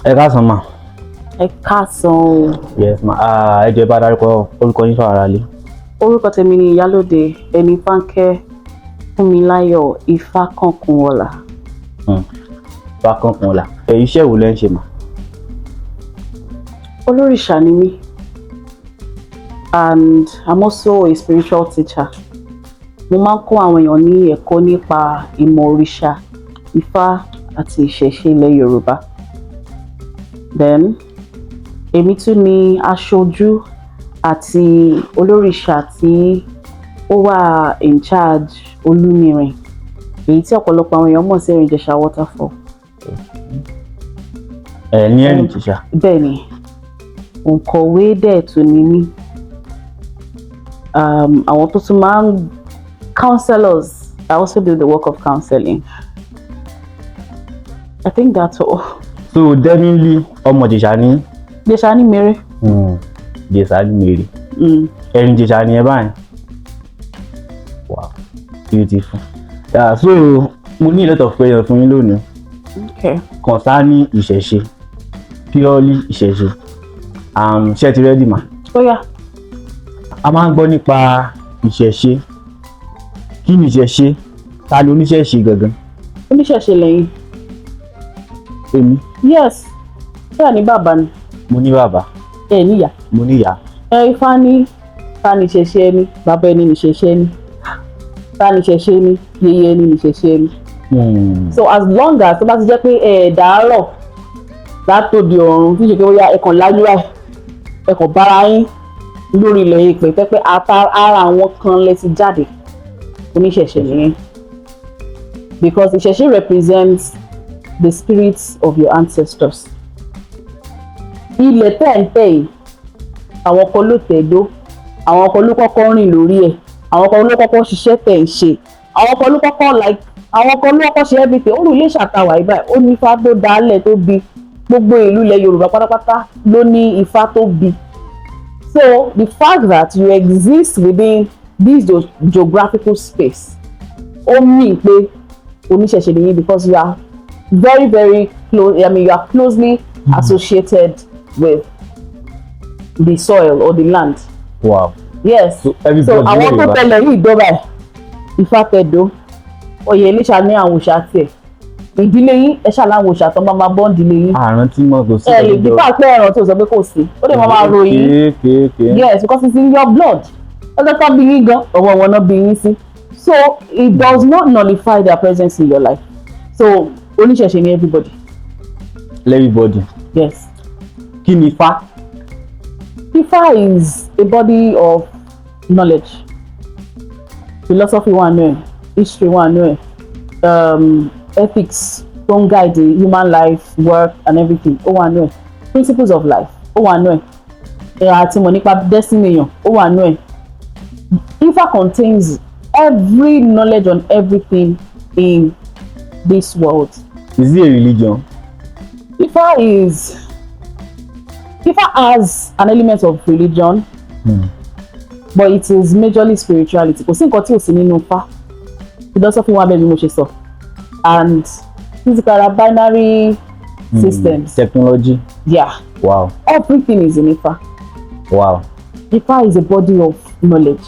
Ẹ káàsán mà. Ẹ káàsán o. Yes ma. Ah, ẹ jọ̀ọ́, ẹ bá dárúkọ orúkọ yín fún ara lé. Orúkọ tèmi ni Ìyálóde Ẹni Fáńkẹ́ Fúnmiláyọ̀ Ifákànkùnọlá. Ifákànkùnọlá. Ẹ iṣẹ́ wo lẹ ń ṣe mà? Olórìṣà ni mí and I'm also a spiritual teacher. Mo máa ń kọ́ àwọn èèyàn ní ẹ̀kọ́ nípa ìmọ̀ òrìṣà, Ifá àti ìṣẹ̀ṣe ilẹ̀ Yorùbá. Then èmi tún ni aṣojú àti olórìṣà tí ó wà in charge Olúmirin, èyí tí ọ̀pọ̀lọpọ̀ àwọn èèyàn mọ̀ sí Ẹ̀rìn Ìjẹ̀ṣà Waterfall. Ẹ ní Ẹ̀rìn Ìjẹ̀ṣà. Bẹ́ẹ̀ ni, òǹkọ̀wé dẹ̀ tún ni mí. Àwọn tó tún máa ń counselors, I also do the work of counseling. I think that's all. So definitely ọmọ Ìjẹ̀ṣà ní. Ìjẹ̀ṣà ní mèrè. Ìjẹ̀ṣà ní mèrè. Ẹ̀rìn Ìjẹ̀ṣà ni ẹ báyìí. Wow, beautiful. Yeah, so mo ní a lot of questions fún yín lónìí concerning ìṣẹ̀ṣe, purely ìṣẹ̀ṣe. Ṣé ẹ ti ready mà? Ó yá. A máa ń gbọ́ nípa ìṣẹ̀ṣe. Kí ni ìṣẹ̀ṣe? Ta ni oníṣẹ̀ṣe gangan? Oníṣẹ̀ṣe lẹ́yìn. Èmi? Yes. Ṣé ẹ ní bàbá ni? Mo ní bàbá. Ẹ níyà? Mo ní ìyá. Ẹ Ifá ní ta ni ìṣẹ̀ṣe ẹni, bàbá ẹni ní ìṣẹ̀ṣe ẹni. Ta ni ìṣẹ̀ṣe ẹni, yèyé ẹni ní ìṣẹ̀ṣe ẹni. So as long as tó bá ti jẹ́ pé ẹ dàárọ̀ látòdì ọ̀run, tí ṣe pé bóyá ẹ kàn lájú ẹ̀, ẹ kàn bára yín lórí ilẹ̀ ìpè pẹ́ pé ara àwọn kan lẹ ti jáde, oníṣẹ̀ṣe nìyẹn, because ìṣẹ̀ṣe represents the spirits of your ancestors. Ilẹ̀ tẹ̀ ń tẹ̀ yìí, àwọn kan ló tẹ̀dó, àwọn kan ló kọ́kọ́ rìn lórí ẹ̀, àwọn kan ló kọ́kọ́ ṣiṣẹ́ tẹ̀ ń ṣe, àwọn kan ló kọ́kọ́, like, àwọn kan ló kọ́kọ́ ṣe everything. Ó rù ilé ìṣàtàwà yìí báyìí, ó ní ifá tó dálẹ̀ tó bí gbogbo ìlú ilẹ̀ Yorùbá pátápátá ló ní ifá tó bí. So the fact that you exist within this geographical space, ó mean pé oníṣẹ̀ṣe nìyí, because you are very very close, I mean, you are closely associated with the soil or the land. Yes. So everybody So àwọn tó Yorùbá. tẹlẹ̀ yìí dọ́bà ẹ̀, Ifá tẹ̀dó, oyè Iléṣà ní àwọn òòṣà tiẹ̀, ìdílé yín, ẹ ṣáà láwọn òòṣà tó máa máa bọ́ ìdílé yín. Àrùn tí mo kò sí. Ẹ lè dípà pé ẹ̀ràn tó sọ pé kò sí, ó lè máa ròyìn. Yes, because it's in your blood. Ọjọ́ tó bí yín gan, ọwọ́ wọn náà bí yín sí. So it does not nullify their presence in your life. So oníṣẹ̀ṣe ni everybody. Everybody. Yes. Kí ni Ifá? Ifá is a body of knowledge. Philosophy wà nù ẹ̀, history wà nù ẹ̀, ethics tó ń guide the human life, work and everything, ó wà nù ẹ̀, principles of life, ó wà nù ẹ̀, ẹ̀ àti mọ̀ nípa destiny èèyàn, ó wà nù ẹ̀. Ifá contains every knowledge on everything in this world. Is it a religion? Ifá has an element of religion, but it is majorly spirituality. Kò sí nǹkan tí ò sí nínú Ifá. Philosophy wà bẹ́ẹ̀ bí mo ṣe sọ, and physical binary systems. Technology. Yeah. Everything is in Ifá. Ifá is a body of knowledge.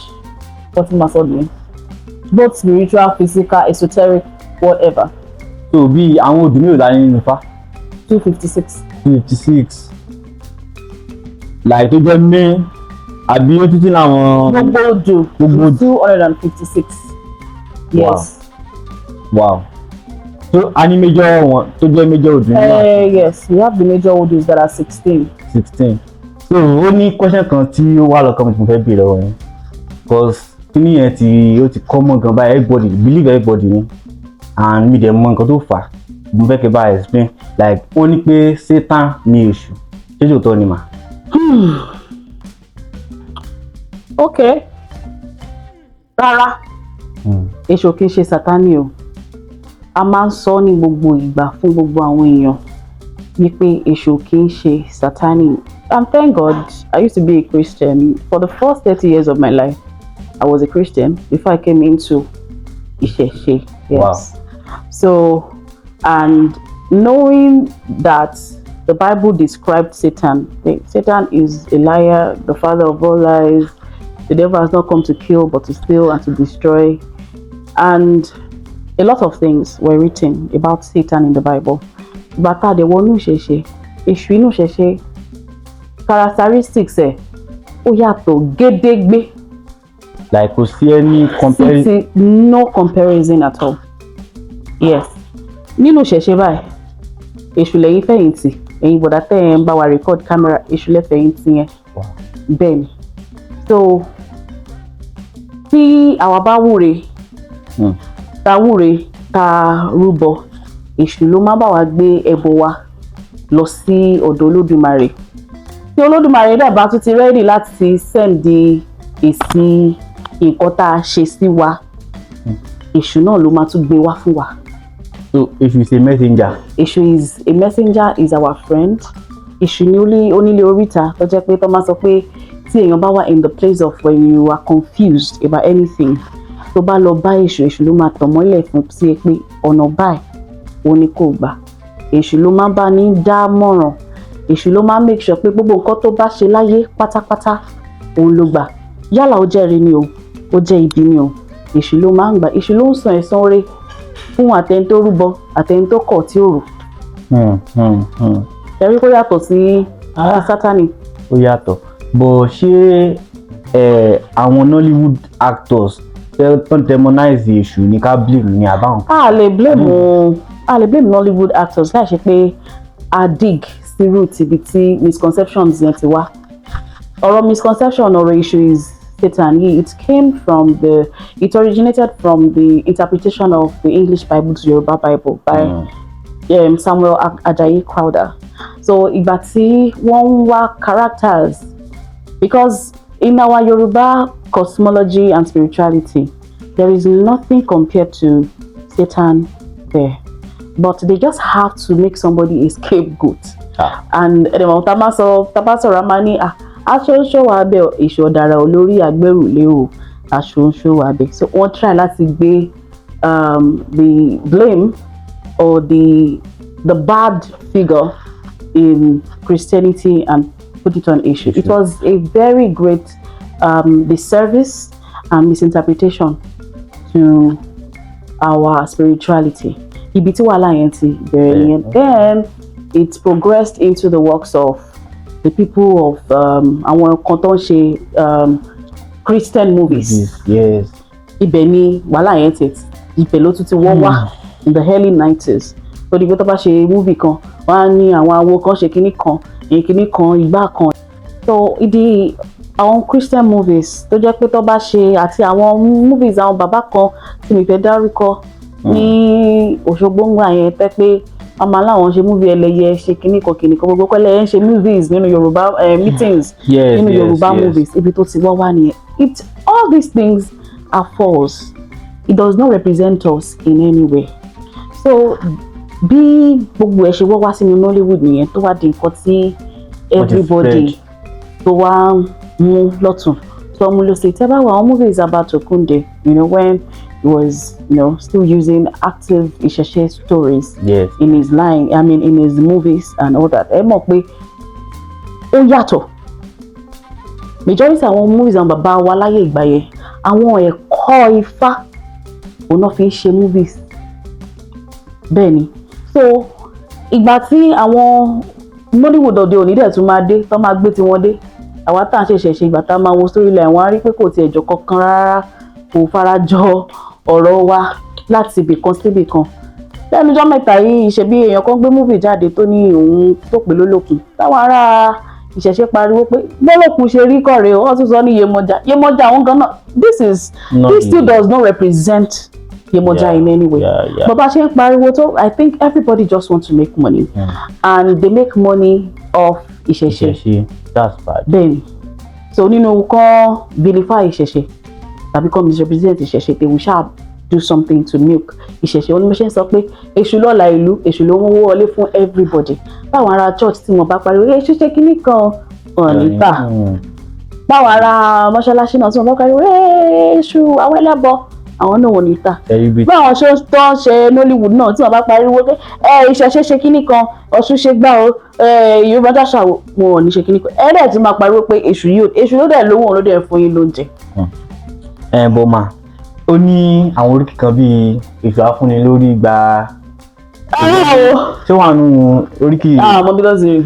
What ma sọ nìyẹn, both spiritual, physical, esoteric, whatever. So bí àwọn odù mélòó la ní nínú Ifá? 256. 56, like tó jẹ́ main, àbí ó títí láwọn? Gbogbo odù. Gbogbo odù. 256, yes. Wow, so a ní major one tó jẹ́ major odù nínú Yes, we have the major odus that are 16. 16. So ó ní question kan tí ó wà lọ́kàn mi tí mo fẹ́ béèrè lọ́wọ́ yín, 'cause kíní yẹn ti ó ti common gan báyìí, everybody believe, everybody ni, and mi dẹ̀ mọ nǹkan tó fà á. Mo fẹ́ kẹ́ bá explain, like, wọ́n ní pé Satan ní èṣù, ṣé tòótọ́ ni mà? Okay, rárá. Èṣù kì í ṣe Sátánì o. A máa ń sọ ní gbogbo ìgbà fún gbogbo àwọn èèyàn wípé èṣù kì í ṣe Sátánì, and thank God, I used to be a Christian for the first 30 years of my life. I was a Christian before I came into ìṣẹ̀ṣe. Yes. So, and knowing that The Bible described Satan. Satan is a liar, the father of all lies. The devil has not come to kill, but to steal and to destroy. And a lot of things were written about Satan in the Bible. Bàtà dẹ̀ wọnú ìṣẹ̀ṣe, èṣù inú ìṣẹ̀ṣe, characteristics ẹ̀ ó yàtọ̀ gédégbé. Like, kò sí any compare. Sí, no comparison at all. Yes, nínú ìṣẹ̀ṣe báyìí, èṣù lẹ́yìn fẹ̀yìntì. Ẹ̀yin bọ̀dá tẹ́ ẹ̀ ń bá wa record camera, èṣù lẹ́fẹ̀yìntì yẹn. Bẹ́ẹ̀ ni. So tí àwa bá wúre, ta wúre, ta rúbọ, èṣù ló má bá wa gbé ẹbọ wa lọ sí ọ̀dọ̀ Olódùmarè. Tí Olódùmarè dẹ̀ bá tún ti ready láti send èsì nǹkan tá a ṣe sí wa, èṣù náà ló máa tún gbé wá fún wa. So èṣù is a messenger. Èṣù is a messenger, is our friend. Èṣù ní onílé oríta tó jẹ́ pé tó máa sọ pé tí èèyàn bá wà in the place of when you are confused about anything, tó bá lọ bá èṣù, èṣù ló máa tàn mọ́lẹ̀ fún sí ẹ pé ọ̀nà báyìí òun ni kò gbà. Èṣù ló máa bá ní dá mọ̀ràn. Èṣù ló máa make sure pé gbogbo nǹkan tó bá ṣe láyé pátápátá òun ló gbà. Yálà ó jẹ́ ire ni o, ó jẹ́ ibi ni o, èṣù ló máa ń gbà. Èṣù ló ń san ẹ̀san oore fún àtẹni tó rúbọ, àtẹni tó kọ̀ tí ò rù. Ẹ̀rí kó yàtọ̀ sí Sátánì. Ó yàtọ̀, but ṣé àwọn Nollywood actors tó ń demonize èṣù ní ká blame ní àbáwọn? A lè blame Nollywood actors láì ṣe pé a dig sí root ibi tí misconceptions yẹn ti wá. Ọ̀rọ̀ misconception, ọ̀rọ̀ èṣù is Satan yìí, it originated from the interpretation of the English Bible to Yoruba Bible by Samuel Ajayi Crowther. So ìgbà tí wọ́n ń wá characters, because in our Yoruba cosmology and spirituality, there is nothing compared to Satan there, but they just have to make somebody a scapegoat. And ẹ̀dẹ̀mọ̀ tá a máa sọ, tá a bá sọ̀rọ̀, a máa ní, "Ah, aṣọ ń ṣòwò abẹ́ èṣù ọ̀dàrà olórí àgbẹ̀rùlé o, aṣọ ń ṣòwò abẹ́." So wọ́n try láti gbé the blame or the bad figure in Christianity and put it on Eshu. It was a very great disservice and misinterpretation to our spirituality. Ibi tí wàhálà yẹn ti bẹ̀rẹ̀ nìyẹn. Then it progressed into the works of the people of àwọn kan tó ń ṣe Christian movies. Ibẹ̀ ni wàhálà yẹn ti, ibẹ̀ ló tún ti wọ́ wá in the early 90s, tó di pé tó bá ṣe movie kan, wọ́n á ní àwọn awo kan ṣe kinní kan, kinní kan, ìgbà kan. So ìdí àwọn Christian movies tó jẹ́ pé tó bá ṣe, àti àwọn movies àwọn bàbá kan tí mi fẹ́ dárúkọ ní Òṣogbo ńgbà yẹn, tẹ́ pé wọ́n máa láwọn ṣe movie ẹlẹ́yẹ, ṣe kinní kan kinní kan, gbogbo pẹ́lẹ́ ń ṣe movies nínú Yorùbá meetings, nínú Yorùbá movies. Ibi tó ti wọ́ wá nìyẹn. It all these things are false. It does not represent us in any way. So bí gbogbo ẹ̀ ṣe wọ́ wá sínú Nollywood nìyẹn, tó wá di nǹkan tí Wọ́n ti everybody spread. tó wá ń mú lọ́tún, tó mú lọ́sẹ̀. Tẹ́ bá wo àwọn movies about Okunde, when he was still using active Ìṣẹ̀ṣe stories in his line, I mean, in his movies and all that, ẹ mọ̀ pé ó yàtọ̀. Majority àwọn movies àwọn bàbá wa láyé ìgbà yẹn, àwọn ẹ̀kọ́ Ifá òun náà fi ń ṣe movies. Bẹ́ẹ̀ ni. So ìgbà tí àwọn Nollywood òde òní dẹ̀ tún máa dé, tó máa gbé tiwọn dé, àwa tá à ń ṣẹ̀ṣẹ̀ ṣe, ìgbà tá a máa wo storyline wọn, á rí pé kò tiẹ̀ jọ kankan rárá, kò farajọ ọ̀rọ̀ wa láti ibì kan síbì kan. Lẹ́nu ọjọ́ mẹ́ta yìí, ṣe bí èèyàn kan gbé movie jáde tó ní òun tó pè lólókun, táwọn ará ìṣẹ̀ṣe pariwo pé bólókun ṣe rí kọ̀rẹ́ o. Wọ́n tún sọ ní Yemọja, Yemọja òun gan náà. This is Not this still the- does not represent Yemọja in any way. But bá a ṣe ń pariwo tó, I think everybody just want to make money, and they make money off ìṣẹ̀ṣe. Ìṣẹ̀ṣe, that's bad. Bẹ́ẹ̀ni. So nínú kan vilify ìṣẹ̀ṣe tàbí kan misrepresent ìṣẹ̀ṣe, they will ṣáà do something to milk ìṣẹ̀ṣe. Ó ní mo ṣe ń sọ pé èṣù lọ́la ìlú, èṣù ló ń mówó wọlé fún everybody. Báwọn ará church tí wọ́n bá pariwo èṣù ṣe kínní kan, ọ̀n níta. Báwọn ará mọ́ṣáláṣí náà tí wọ́n bá pariwo èṣù, àwọn ẹlẹ́bọ Àwọn náà wọ́n ní tà. Celebrity. Bí àwọn ṣe tó ń ṣe Nollywood náà, tí wọ́n bá pariwo pé ẹ ìṣẹ̀ṣe ṣe kíní kan, Ọ̀ṣun ṣe gbá o, ẹ Yorùbá dáṣà wọn ò ní ṣe kíní kan, ẹ dẹ̀ ti máa pariwo pé èṣù yìí, èṣù ló dẹ̀ lówó, òun ló dẹ̀ fún yín lóúnjẹ. Ẹ bọ́ mà, ó ní àwọn oríkì kan bíi èṣù afúnni lórí gba. Rárá o. Ṣé wàá nù oríkì? Àwọn ọmọ bí tó ti rí.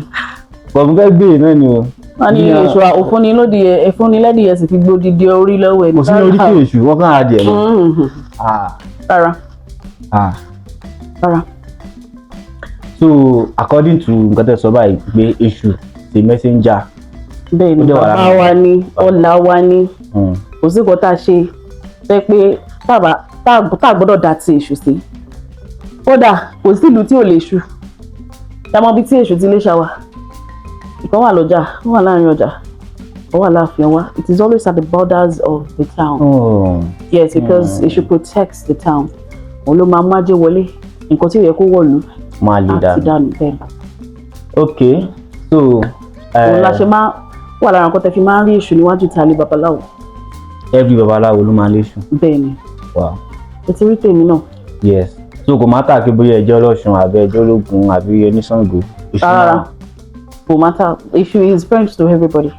Bọ̀dún fẹ́ béèrè náà ni o. Wọ́n ní èṣù òfúnni lódì, ẹ̀fúnni lẹ́dìyẹ sì fi gbódìdí orí lọ́wọ́ ẹ̀. Kò sí ní oríkì èṣù, wọ́n kàn á díẹ̀ lọ. Ah, Rárá. Ah. Rárá. So according to nǹkan tẹ́ sọ báyìí pé èṣù ṣe messenger. Bẹ́ẹ̀ ni. Ó dẹ̀ wà Bàbá lára. wa ni, ọlà wa ni. Kò sí nǹkan tá a ṣe fẹ́ pé tá a gbọ́dọ̀ dá ti èṣù sí. Kódà kò sí ìlú tí ò lè ṣù. Ṣàmọ́ ibi tí èṣù ti lè ṣàwà, ìkan wà lọ́jà, ó wà láàrin ọjà, ó wà láàfin wa. It is always at the borders of the town. Oh. Yes, because èṣù protects the town. Òun ló máa mú ajé wọlé, nǹkan tí ò yẹ kó wọ̀lú Máa lè á ti dànù. dànù bẹ́ẹ̀. Ok, so Òun la ṣe máa wà lára nǹkan tẹ́ fi máa ń rí èṣù níwájú ìtàlẹ̀ babaláwo. Every babaláwo ló máa léṣù? Bẹ́ẹ̀ ni. Wow. Ẹ ti rí tèmi náà. Yes, so kò má tà kí bóyá ẹjọ́ ọlọ́ṣun àbí ẹjọ́ ológun àbí oníṣàngó, èṣù Rárá, náà. Kò matter, èṣù is friends to everybody.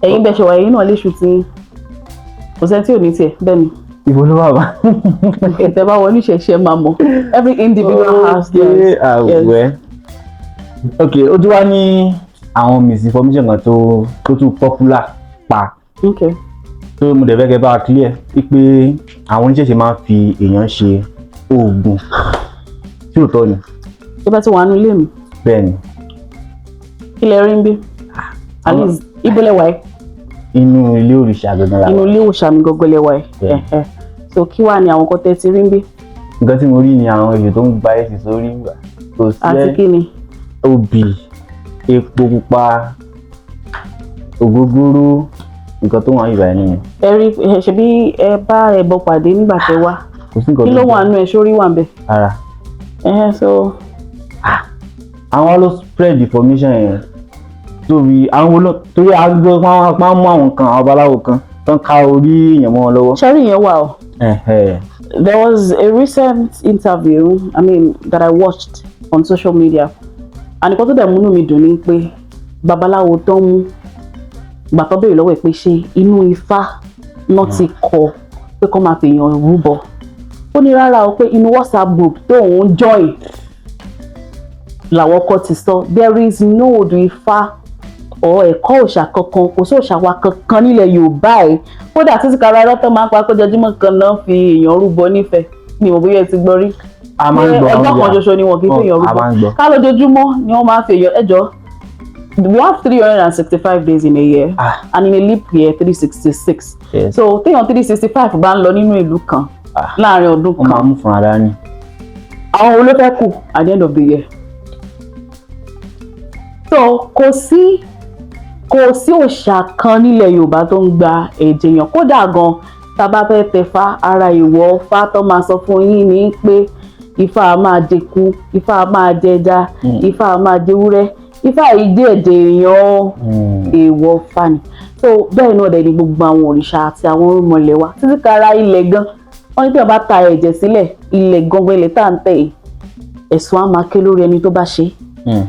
Ẹ̀yin bẹ́ẹ̀ ṣe wà, ẹ̀yin náà léṣù tí kò sẹ́ni tí ò ní tiẹ̀ bẹ́ẹ̀ ni. Ibo ló wà wá? Tẹ́ bá wọ oníṣẹ̀ṣẹ̀ máa mọ̀, every individual has theirs. Okay, àwẹ̀. Ok, ó tún wá ní àwọn misinformation kan tó tún popular pa tó mo dẹ̀ fẹ́ kẹ́ bá a clear wípé àwọn oníṣẹ̀ṣe máa ń fi èèyàn ṣe oògùn, tí òótọ́ ni? Ṣé bá ti wà nínú ilé mi? Bẹ́ẹ̀ ni. Kí lẹ rí ń bí? At least ibo lẹ wà ẹ́? Inú ilé òrìṣà gangan la Inú wà. ilé òòṣà mi gangan lẹ wà ẹ́? Bẹ́ẹ̀. Ẹ̀hẹ̀. So kí wàá ní àwọn nǹkan tẹ́ ti rí ń bí? Nǹkan tí mo rí ni àwọn èèyàn tó ń gba èsì sórí ìgbà kò sí. Àti Ẹ kí ni? Obì, epo pupa, ògógóró, nǹkan tó wà ìbàyẹn nìyẹn. Ẹ rí ẹ, ṣebí ẹ bá ẹbọ pàdé nígbà tẹ́ wá? Kò sí nǹkan Kí tó ló jọ. wà nínú ẹ? Sórí wà ń bẹ? Ara. Ẹ̀hẹ̀, so Àwọn ló spread information yẹn torí àwọn olóò torí àgbẹ̀ wọn máa ń mú àwọn kan, àwọn babaláwo kan tó ń ká orí èèyàn mọ́ wọn lọ́wọ́. Ṣẹ́rí yẹn wà o. There was a recent interview, I mean, that I watched on social media, and nǹkan tó dẹ̀ múnú mi dùn ni pé babaláwo tó ń mú gbà tó béèrè lọ́wọ́ ẹ̀ pé ṣé inú Ifá náà ti kọ pé kó máa fèèyàn rúbọ, ó ní rárá o, pé inú WhatsApp group tóun join làwọn kọ́ ti sọ. There is no odù Ifá or ẹ̀kọ́ òòṣà kankan, kò sí òòṣà wa kankan nílẹ̀ Yorùbá ẹ̀. Kódà títí kara ẹ̀rọ tó máa ń pa kójoojúmọ́ kan náà fi èèyàn rúbọ nífẹ̀ẹ́ mi ò bóyá ẹ ti gbọ́ rí. A máa ń gbọ́. Ọjọ́ Àwọn kan ìyá. ṣoṣo ni wọn kì í fi èèyàn A máa ń rúbọ. gbọ́. Ká lójoojúmọ́ ni wọ́n máa ń fi èèyàn ẹjọ́. We have 365 days in a year and in a leap year, 366. So téèyàn 365 bá ń lọ nínú ìlú kan láàrin ọdún Wọ́n máa kan, mú fúnra dání. àwọn wo ló fẹ́ kù at the end of the year? So kò sí òòṣà kan nílẹ̀ Yorùbá tó ń gba ẹ̀jẹ̀ yàn. Kódà gan, tá a bá fẹ́ tẹ̀fá ara, ìwọ̀ Ifá tó máa sọ fún yín ní pé Ifá a máa jẹku, Ifá a máa jẹja, Ifá a máa jẹwúrẹ́, Ifá yìí jẹ́ ẹ̀jẹ̀ èèyàn o. Èèwọ̀ Ifá ni. So bẹ́ẹ̀ náà dẹ̀ ni gbogbo àwọn òrìṣà àti àwọn irúnmọlẹ̀ wa, títí kara ilẹ̀ gan. Wọ́n ní tí wọ́n bá ta ẹ̀jẹ̀ sílẹ̀, ilẹ̀ gangan, ilẹ̀ tá à ń tẹ̀ yìí, ẹ̀sùn á máa ké lórí ẹni tó bá ṣe é.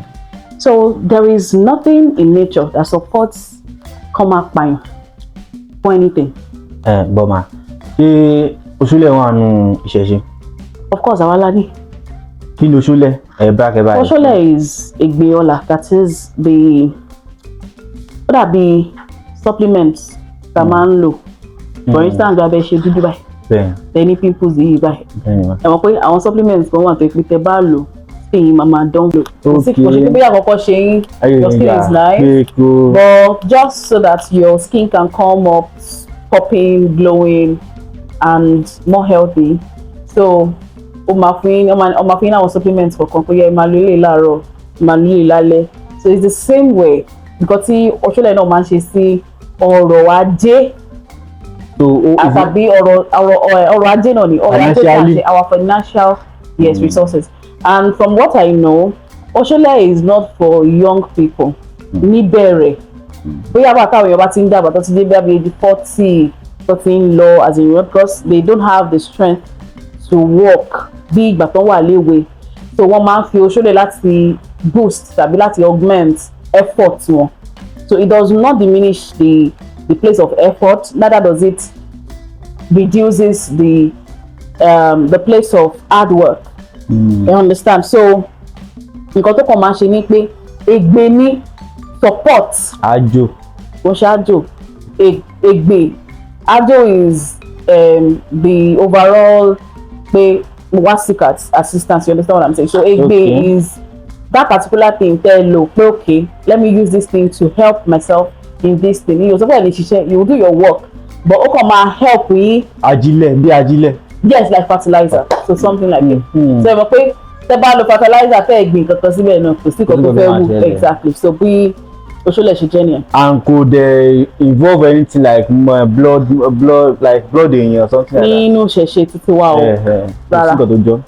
So there is nothing in nature that supports kọ́ máa pààyàn for anything. Ẹ bọ́mà, ṣé oṣúlẹ̀ wà nù ìṣẹ̀ṣe? Of course, àwa la ní. Kí ni oṣúlẹ̀? Ẹ bá kẹ báyìí. Oṣólẹ̀ is ègbè ọlà, that is the, ó dàbí supplements tá a máa ń lò. For instance, bí abẹ́ ṣe dúdú báyìí, tẹ ní pimples yìí báyìí, Bẹ́ẹ̀ ni ma. Ẹ mọ̀ pé àwọn supplements kan wà tó pé tẹ bá lò, skin yìí máa máa dán. Kò sí, kò ṣe pé bóyá àkọ́kọ́ ṣe yín, your skin is nice, but just so that your skin can come up popping, glowing and more healthy. So ó máa fún yín àwọn supplements kọ̀ọ̀kan pé ẹ máa lo eléyìí láàárọ̀, ẹ máa lo eléyìí lálẹ́. So it's the same way nǹkan tí Ọ̀ṣọ́lẹ̀ náà máa ń ṣe sí ọrọ̀ ajé So ó àtàbí ọrọ̀ ajé náà ni, ọrọ̀ ajé tá a Financially. ṣe, our financial, yes, resources. And from what I know, Ọ̀ṣọ́lẹ̀ is not for young people níbẹ̀rẹ̀. Bóyá bá táwọn èèyàn bá ti ń dàgbà, tó ti dé bí age 40. Tó ti ń lọ, as in, because they don't have the strength to work bí ìgbà tó wà léwe, so wọ́n máa ń fi oṣólẹ̀ láti boost tàbí láti augment effort wọn. So it does not diminish the place of effort, neither does it reduces the place of hard work. You understand? So nǹkan tó kàn máa ṣe ni pé ègbè ní support. Àjò. Kò ń ṣáájò. Ègbè, àjò is the overall pé mo wá seek assistance. You understand what I'm saying? So ègbè is that particular thing tẹ́ ẹ lò pé, "Okay, let me use this thing to help myself in this thing." You sọ pé ẹ lè ṣiṣẹ́, you will do your work, but ó kàn máa help yín. Ajílẹ̀, bí ajílẹ̀. Yes, like fertilizer, so something like it. So ẹ mọ̀ pé tẹ́ bá lo fertilizer, tẹ́ ẹ gbìn kankan síbẹ̀ náà, kò sí nǹkan tó kò sí fẹ́ nǹkan tó máa wù. ṣẹlẹ̀. Exactly. So bí oṣólẹ̀ ṣe jẹ́ nìyẹn. And could involve anything like blood, like blood èèyàn or something like that? Nínú ìṣẹ̀ṣe títí wa o, rárá. Kò sí nǹkan tó jọ.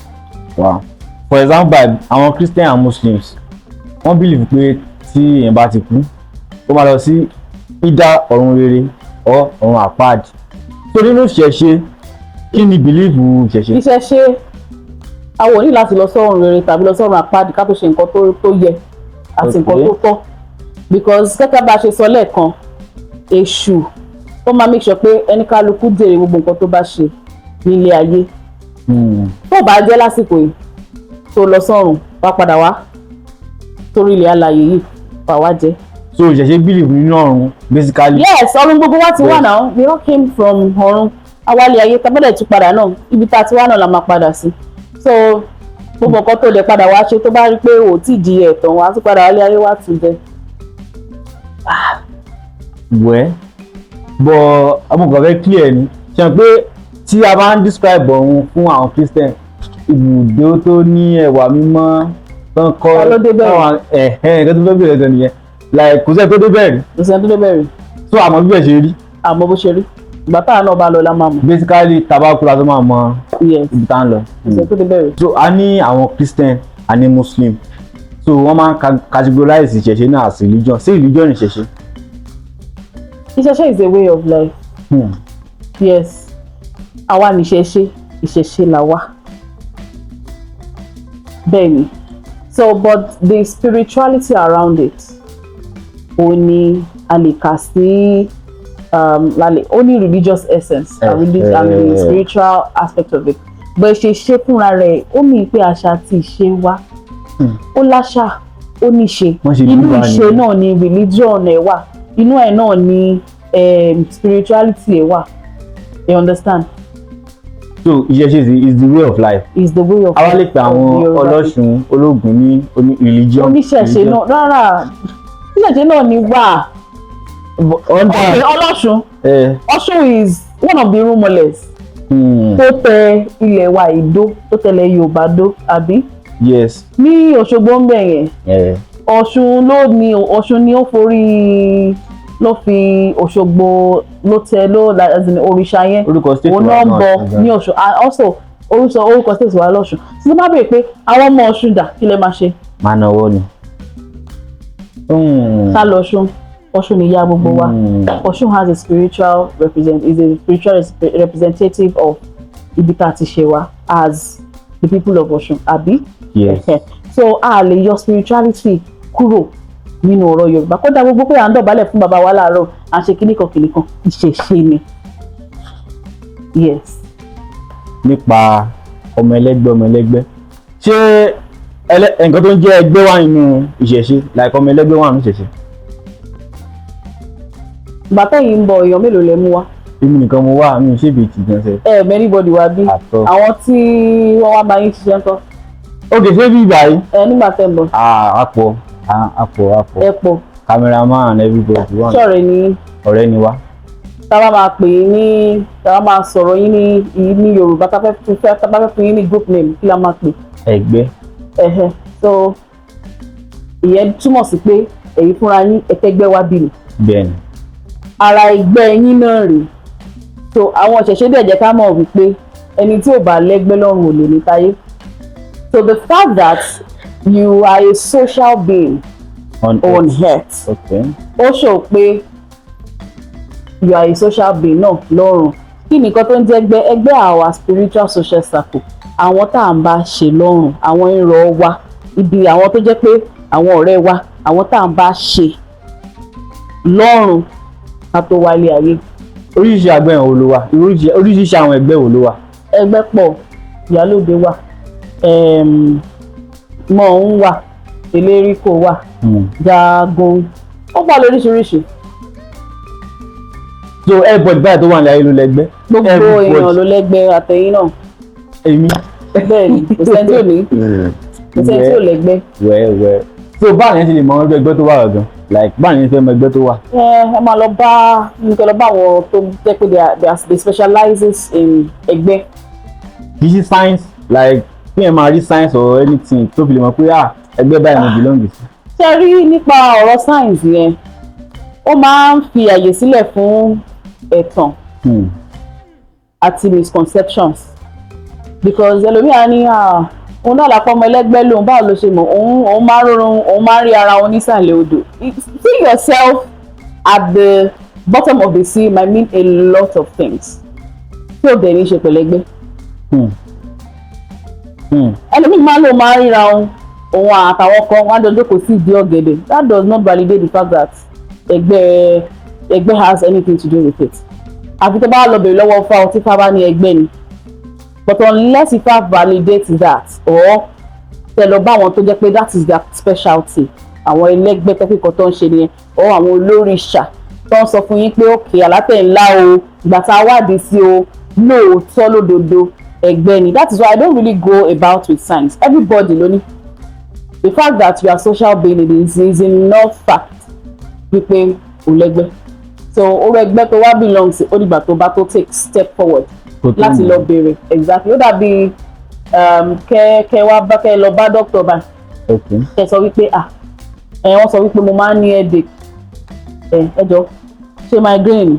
Wow. For example, àwọn Christian and Muslims, wọ́n believe pé tí èèyàn bá ti kú, ó máa lọ sí either ọ̀run rere or ọ̀run àpáàdì. So nínú ìṣẹ̀ṣe, kí ni belief ìṣẹ̀ṣe? Ìṣẹ̀ṣe, àwọn ò ní láti lọ sọ́run rere tàbí lọ sọ́run àpáàdì ká tó ṣe nǹkan tó yẹ àti nǹkan tó tọ́, because gẹ́gẹ́ bá a ṣe sọ lẹ́ẹ̀kan, èṣù ó máa make sure pé ẹni kálukú jèrè gbogbo nǹkan tó bá ṣe nílé ayé. Tó bá jẹ́ lásìkò yìí tó lọ sọ́run, wá padà wá torí ilẹ̀ alààyè yìí wà wá jẹ́. So ìṣẹ̀ṣe believe nínú ọ̀run basically. Yes, ọ̀run gbogbo wa ti wà náà. We all came from ọ̀run awálé ayé tábọ́dẹ̀ tún padà náà, ibi tá a ti wá náà la máa padà sí. So gbogbo nǹkan tó lè padà wá ṣe, tó bá rí pé ò tí ì di ẹ̀tàn, wá tún padà wálé ayé wá tún jẹ. Wẹ́, but àwọn kan fẹ́ clear ni ṣe pé tí a bá ń describe ọ̀run fún àwọn Christian, ibùdó tó ní ẹwà mímọ́ tó ń kọ́. Ta ló débẹ̀ rí? Táwọn ẹ̀hẹ́n nǹkan tó fẹ́ bẹ̀rẹ̀ gan nìyẹn, like kò sẹ́ni tó débẹ̀ rí. Kò sẹ́ni tó débẹ̀ rí. So àmọ́ bíbẹ̀ ṣe rí. Àmọ́ bó ṣe rí, ìgbà táwa náà bá lọ la máa mọ̀. Basically, tabaku la tó máa mọ ibi tá ń lọ. Kò sẹ́ni tó débẹ̀ rí. So a ní àwọn Christian, a ní Muslim, so wọ́n máa ń categorize ìṣẹ̀ṣe náà as religion. Ṣé religion ìṣẹ̀ṣe? Ìṣẹ̀ṣe is a way of life. Yes, àwa níṣẹ̀ṣe, ìṣẹ̀ṣe là wà, bẹ́ẹ̀ ni. So but the spirituality around it, ó ní a lè kà sí la lè ó ní religious essence and and the spiritual aspect of it, but ṣe ṣe fúnra rẹ̀, ó mì pé àṣà àti ìṣe wa, ó láṣà, ó ní ṣe. Wọ́n ṣe bí Inú wa ìṣe nìyẹn. náà ni religion ẹ̀ wà, inú ẹ̀ náà ni spirituality ẹ̀ wà. You understand? So ìṣẹ̀ṣe is the way of life. Is the way of Àwa lè pe àwọn of Yorùbá. ọlọ́ṣun, ológun ní oní religion. Oníṣẹ̀ṣe náà, rárá, oníṣẹ̀ṣe náà ni wà. Under Ọlọ́ṣun, Ọ̀ṣun is one of the irúnmọlẹ̀ tó tẹ ilẹ̀ wa ìdó, tó tẹlẹ̀ Yorùbá dó, àbí? Yes. Ní Òṣogbo ń bẹ̀ yẹn. Ọ̀ṣun ló ní, Ọ̀ṣun ni ó forí ló fi Òṣogbo ló tẹ ló, as in òrìṣà yẹn. Orúkọ state Òun wa náà ń náà bọ gangan. ní Ọ̀ṣun, and also orúkọ state wa lọ́ṣun. Tí wọ́n bá béèrè pé àwọn ọmọ Ọ̀ṣun dà, kí lẹ máa ṣe? Máa náwó ni. Ká lọ Ọ̀ṣun. Ọ̀ṣun ni ìyá gbogbo wa. Ọ̀ṣun has a spiritual represent is a spiritual representative of ibi tá a ti ṣe wa as the people of Ọ̀ṣun, àbí? Yes. So a lè yọ spirituality kúrò nínú ọ̀rọ̀ Yorùbá. Kódà gbogbo pé à ń dọ̀bálẹ̀ fún bàbá wa láàárọ̀, à ń ṣe kíníkan kíníkan, ìṣẹ̀ṣe ni. Yes. Nípa ọmọ ẹlẹ́gbẹ́, ọmọ ẹlẹ́gbẹ́, ṣé nǹkan tó ń jẹ́ ẹgbẹ́ wà nínú ìṣẹ̀ṣe, like ọmọ ẹlẹ́gbẹ́ wà nínú ìṣẹ̀ṣe? Ìgbà tẹ́yìn ń bọ̀, èèyàn mélòó lẹ mú wá? Èmi nìkan mo wà, mi ò ṣèbí ìtì gan ṣe. Ẹ many body wá bí? Àtọ. Àwọn tí wọ́n wá bá yín ṣiṣẹ́ ńkọ́? Ok, ṣé bí ìgbà yìí? Ẹ nígbà tẹ́ ń bọ̀. Ah, àpọ̀ àpọ̀ àpọ̀. Ẹ pọ̀. Cameraman, everybody wà. Ṣọ̀rẹ́ ni? Ọ̀rẹ́ ni wá. Tá bá máa pè é ní, tá bá máa sọ̀rọ̀ yín ní Yorùbá, tá bá fẹ́ fún yín ní group name, kí la máa pè? Ẹgbẹ́. Ẹ̀hẹ̀, so ìyẹn túmọ̀ sí pé èyí fúnra yín ẹ̀kẹ́gbẹ́ wá bí ni. Bẹ́ẹ̀ni. Ara ẹgbẹ́ yín náà rèé. So àwọn ìṣẹ̀ṣe dẹ̀ jẹ́ ká mọ̀ wípé ẹni tí ò bá lẹ́gbẹ́ lọ́rùn ò lè ní táyé. So the fact that you are a social being on on earth. earth, ó ṣò pé You are a social being náà lọ́run. Kí nìkan tó ń jẹ́ ẹgbẹ́? Ẹgbẹ́, our spiritual social circle, àwọn tá à ń bá ṣe lọ́run, àwọn ìrọ̀ wa, ibi àwọn tó jẹ́ pé àwọn ọ̀rẹ́ wa, àwọn tá à ń bá ṣe lọ́run ká tó wálé ayé. Oríṣiríṣi ẹgbẹ́ wo ló wà? Oríṣiríṣi àwọn ẹgbẹ́ wo ló wà? Ẹgbẹ́ pọ̀. Ìyálóde wà, mọ̀ọ́n wà, eléríkò wà, jagun ó pọ̀ lóríṣiríṣi. So everybody báyìí tó wà ní ayé ló lẹ́gbẹ́? Gbogbo Everybody. èèyàn ló lẹ́gbẹ́, àtẹ̀yìn náà. Èmi? Bẹ́ẹ̀ ni, kò sẹ́ni tí ò ní, kò sẹ́ni tí ò lẹ́gbẹ́. Wẹ́wẹ́, so báwo ni ẹ ṣe lè mọ ẹgbẹ́ tó wà gangan? Like, báwo ni ẹ fẹ́ mọ ẹgbẹ́ tó wà? Ẹ máa lọ bá nǹkan, lọ bá àwọn tó jẹ́ pé they specializes in ẹgbẹ́. Kì í ṣe science, like kí ẹ máa rí science or anything tó fi lè mọ̀ pé, ah, ẹgbẹ́ báyìí mo belong sí? Ṣe rí, nípa ọ̀rọ̀ science yẹn, ó máa ń fi àyè sílẹ̀ fún ẹ̀tàn àti misconceptions, because ẹlòmíà ní, ah, òun náà lápá ọmọ ẹlẹ́gbẹ́ lòun, báwo ló ṣe mọ̀? Òun máa ń rọrùn, òun máa ń rí ara òun nísàlẹ̀ odò. See yourself at the bottom of the sea might mean a lot of things tí ò dẹ̀ ní í ṣe pẹ̀lẹ́gbẹ́. Ẹlòmíì máa ń lò, máa ń ríra òun, òun àtàwọn kan wọn á jọ jókòó sí ìdí ọ̀gẹ̀dẹ̀. That does not validate the fact that ẹgbẹ́ has anything to do with it, àfi tó bá lọ bèrè lọ́wọ́ Ifá, tí Ifá bá ní ẹgbẹ́ ni. But unless Ifá validates that, or tẹ lọ bá àwọn tó jẹ́ pé that is their specialty, àwọn ẹlẹ́gbẹ́ tẹ́kìkọ́ tó ń ṣe nìyẹn, or àwọn olórìṣà tó ń sọ fún yín pé òkè àlátẹ̀ ńlá o, ìgbà tá a wádìí sí o, lóòótọ́ lódodo ẹgbẹ́ ni. That is why I don't really go about with signs. Everybody ló ní. The fact that you are social being is enough fact wípé o lẹ́gbẹ́. So orú ẹgbẹ́ tó wá belong sí, ó dìgbà tó bá tó take step forward Kó tó láti mọ̀. lọ béèrè. Exactly. Ó dàbí kẹ wá bá, kẹ lọ bá doctor báyìí, kẹ sọ wípé, ah, ẹ wọ́n sọ wípé mo máa ń ní headache, ẹ jọ, ṣé migraine ni?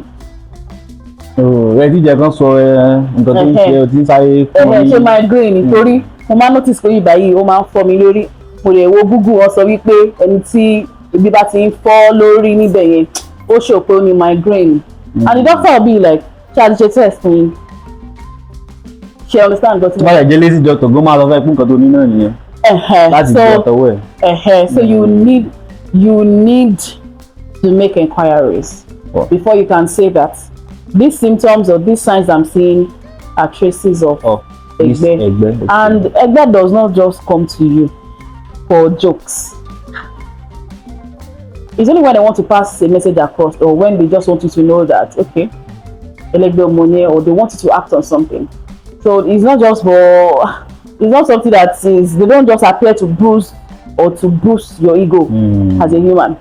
Oh, ẹ tíjẹ kan sọ ẹ nǹkan tó ń ṣe, o ti ń sáré fún ọ Ẹ̀hẹ̀, ní. Ṣé migraine ni? Torí mo máa ń notice pé ìgbà yìí ó máa ń fọ́ mi lórí. Mo lè wo Google, wọ́n sọ wípé ẹni tí ibi bá ti ń fọ́ lórí níbẹ̀ yẹn, ó ṣò pé ó ní migraine. And the doctor will be like, ṣé a ti ṣe test fún yín? Ṣe understand nǹkan tí Tó bá yẹ jẹ́ lazy doctor gan, máa sọ fẹ́ pín nǹkan tó ní náà nìyẹn láti so jẹ àtọwọ́ ẹ̀. Ẹ̀hẹ̀, so you need to make inquiries before you can say that these symptoms or these signs I'm seeing are traces of Of this ẹgbẹ́. Ẹgbẹ́, okay. And ẹgbẹ́ does not just come to you for jokes. It's only when they want to pass a message across or when they just want you to know that, okay, ẹlẹgbẹ́ ọmọ yẹn, or they want you to act on something. So it's not just for it's not something that is, they don't just appear to bruise or to boost your ego as a human.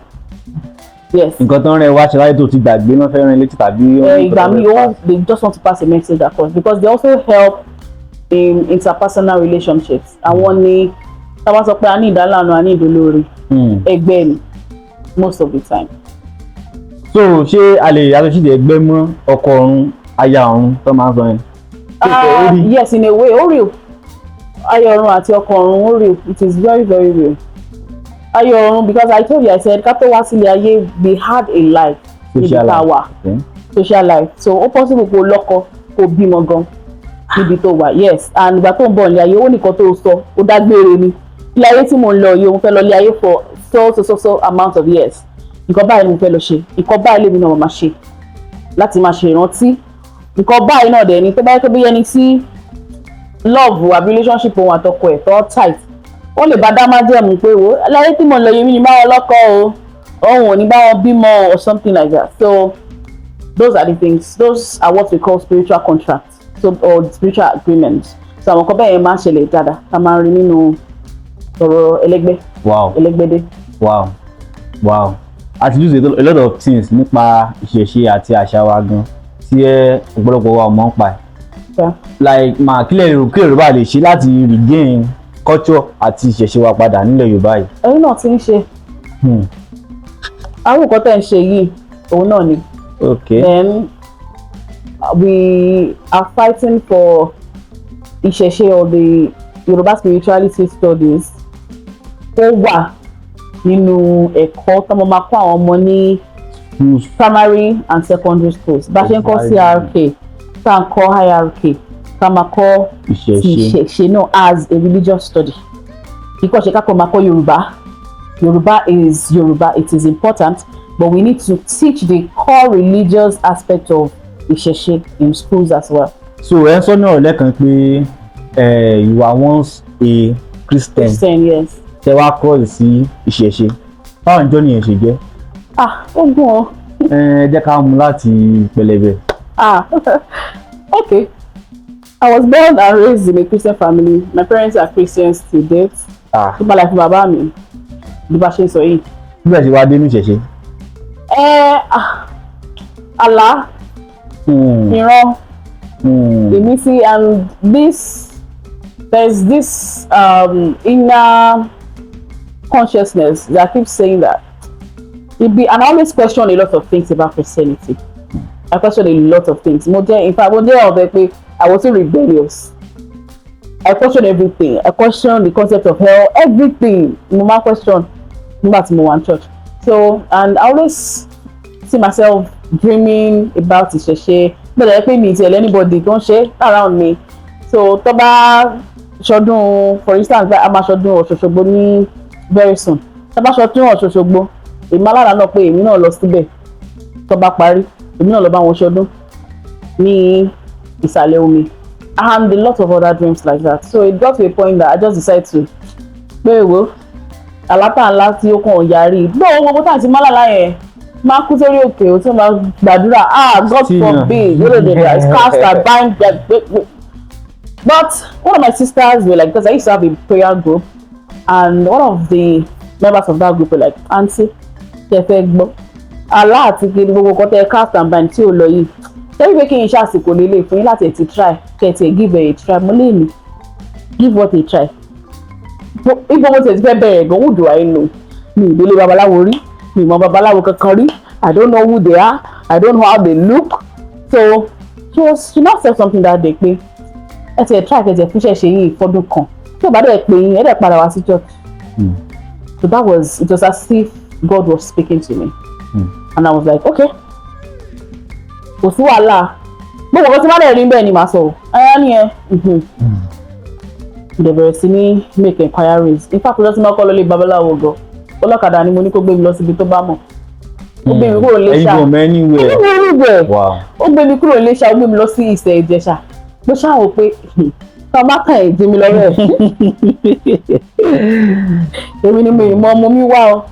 Yes. Nǹkan tó ń rẹ wá ṣe láyé tó ti gbàgbé náà fẹ́ rán létí tàbí wọ́n ní Ìgbà nǹkan tó míì fẹ́ ó, they just want to pass a message across because they also help in interpersonal relationships. Àwọn ni tá a bá sọ pé a ní ìdálànà, a ní ìdólóore, ẹgbẹ́ ni most of the time. So ṣé a lè associate ẹgbẹ́ mọ́ ọkọ ọ̀run, aya ọ̀run tó máa ń sọ yẹn? Ṣé ó rí? Yes, in a way, ó real. Aya ọ̀run àti ọkọ ọ̀run, ó real. It is very, very real. Aya ọ̀run, because I told you, I said ká tó wá sílé ayé, we had a life níbi Social tá a life. wà. Social life. So ó possible kó lọ́kọ, kó bímọ gan níbi tó wà. Yes, and ìgbà tó ń bọ̀ ní ayé, ó nìkan tó sọ, ó dágbére ni, ilé ayé tí mo ń lọ yìí, òun fẹ́ lọ ilé ayé for so so so so amount of years, nǹkan báyìí ni mo fẹ́ lọ ṣe, nǹkan báyìí lèmi náà máa ṣe láti máa ṣe ìrántí nǹkan báyìí náà. Dẹ̀ ni tó bá yẹ kó bí ẹni tí love àbí relationship òun àtọkọ ẹ̀ tó tight, ó lè bá dá májẹ̀mú pé, wo, láyé tí mo ń lọ yìí, mi ní bá wọn lọ́kọ o, òun ò ní bá wọn bímọ or something like that. So those are the things, those are what we call spiritual contracts, so, or spiritual agreements. So àwọn kan bẹ́ẹ̀ yẹn máa ń ṣẹlẹ̀ dáadáa, tá a máa ń rí nínú ọ̀rọ̀ ẹlẹ́gbẹ́ ẹlẹ́gbẹ́dé. Wow, a ti lose a lot of things nípa ìṣẹ̀ṣe àti àṣà wa gan tí ẹ ọ̀pọ̀lọpọ̀ wa ò mọ̀ ń pa ẹ̀. Like, máa kílẹ̀ èrò kí Yorùbá lè ṣe láti regain culture àti ìṣẹ̀ṣe wa padà nílẹ̀ Yorùbá yìí? Ẹ̀yin náà ti ń ṣe àwọn nǹkan tẹ̀ ń ṣe yìí, òun náà ni. Then we are fighting for ìṣẹ̀ṣe or the Yorùbá spirituality studies ó wà nínú ẹ̀kọ́ tó máa kọ́ àwọn ọmọ ní Schools. Primary and secondary schools. Bá a ṣe ń kọ́ CRK, tá à ń kọ́ IRK, ká máa kọ́ ti Ìṣẹ̀ṣe. Ìṣẹ̀ṣe náà as a religious study. Kíkọ́ ṣe kákọ́ máa kọ́ Yorùbá. Yorùbá is Yorùbá, it is important, but we need to teach the core religious aspect of Ìṣẹ̀ṣe in schools as well. So ẹ ń sọ ní ọ̀rọ̀ lẹ́kan pé you are once a Christian. Christian, yes. Tẹ wá cross sí ìṣẹ̀ṣe. Báwo ni journey yẹn ṣe jẹ́? Ah, ó gùn ọ́. Ẹ jẹ́ ká mú láti pẹlẹbẹ. Ah, okay. I was born and raised in a Christian family. My parents are Christians to date. Ah. Tó bá láì fún bàbá mi, bí bá ṣe ń sọ yìí. Bí ẹ ṣe wá dé ní ìṣẹ̀ṣe. Ẹ ah, àlá, ìran, ìmísí, and this there's this inner consciousness that keeps saying that. It be, and I always question a lot of things about Christianity. I question a lot of things. Mo jẹ́, in fact, mo jẹ́ ọ̀bẹ pé I was so rebellious. I question everything. I question the concept of hell, everything. Mo máa question nígbà tí mo wà ní church. So, and I always see myself dreaming about ìṣẹ̀ṣe. Bẹ́ẹ̀ pé mi ti ẹ̀ anybody tó ń ṣe around me. So, tó bá ṣọdún, for instance, a máa ṣọdún Ọ̀ṣun ní very soon. Tó bá ṣọdún Ọ̀ṣun Òṣogbo, èmi alára náà pé èmi náà lọ síbẹ̀. Tó bá parí, èmi náà lọ bá wọn ṣọdún ní ìsàlẹ̀ omi, and a lot of other dreams like that. So it got to a point that I just decided to pé wo àlátà ńlá tí ó kàn yarí gbọ́ gbogbo tá à ti málàlá yẹn máa kú sórí òkè ó tí wọ́n máa gbàdúrà, ah, God forbid, it's cast and bind. But one of my sisters were like, because I used to have a prayer group, and one of the members of that group were like, "Aunty, ṣe fẹ́ gbọ́ àlá àti kí gbogbo nǹkan tẹ cast and bind tí ò lọ yìí, ṣé wípé kí n ṣàsìkò lélẹ̀ fún yín láti ẹ̀ ti try kẹ́ ẹ̀ tiẹ̀ give it a try?" Mo lè ní give what a try. Ibo mo tiẹ̀ ti fẹ́ bẹ̀rẹ̀ gan? Who do I know? Mi ì délé babaláwo rí, mi ì mọ babaláwo kankan rí. I don't know who they are, I don't know how they look. So she now said something that day pé ẹ tiẹ̀ try kẹ́ tiẹ̀ fúnṣẹ́ ṣe yìí fọ́dún kan, tí ò bá dẹ̀ pé yín, ẹ dẹ̀ padà wá sí church. So that was it. Was as if God was speaking to me. And I was like, okay, kò sí wàhálà, gbogbo nǹkan tí wọ́n dẹ̀ rí bẹ́ẹ̀ ni màá sọ ọ́ ẹ ní ẹ. Mo bẹ̀rẹ̀ sí ní make enquiries. In fact, ọjọ́ tí mo kọ́ lọ lé babaláwo gan, ọlọ́kadà ni mo ní kó gbé mi lọ síbi tó bá mọ̀. Ó gbé mi kúrò Iléṣà. Ẹ̀yin kò mọ anywhere. Ẹ̀yin anywhere. Wow. Ó gbé mi kúrò Iléṣà, ó gbé mi lọ sí Ìsẹ̀ Ìjẹ̀ṣà. Mo ṣáà wò pé ká má kàn ẹ̀ jí mi lọ́wọ́ ẹ̀, èmi ni mo ì mọ ọmọ mi wá o.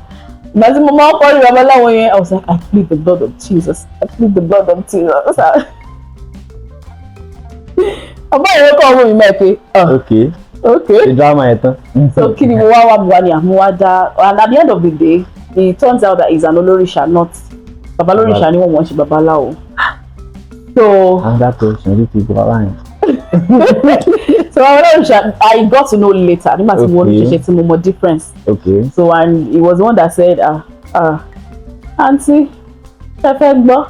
Ìgbà tí mo máa ń kọ́ rí babaláwo yẹn, I was like, "I plead the blood of Jesus, I plead the blood of Jesus." Ọba ìwé kọ́ ọmọ mi mẹ́ pé Okay. Okay. Ṣe drama yẹn tán. So kí ni mo wá wá, mo wá ní àmú wá dá. And at the end of the day, it turns out that he's an olóríṣà, not babalóríṣà ni wọ́n ṣe babaláwo. So Another question orí ti gbọ́ báyìí. So babalóríṣà, I got to know later nígbà tí mo wọnú ṣẹ̀ṣẹ̀ tí mo mọ difference. So, and he was the one that said, "Ah, ah, aunty, ẹ fẹ́ gbọ́,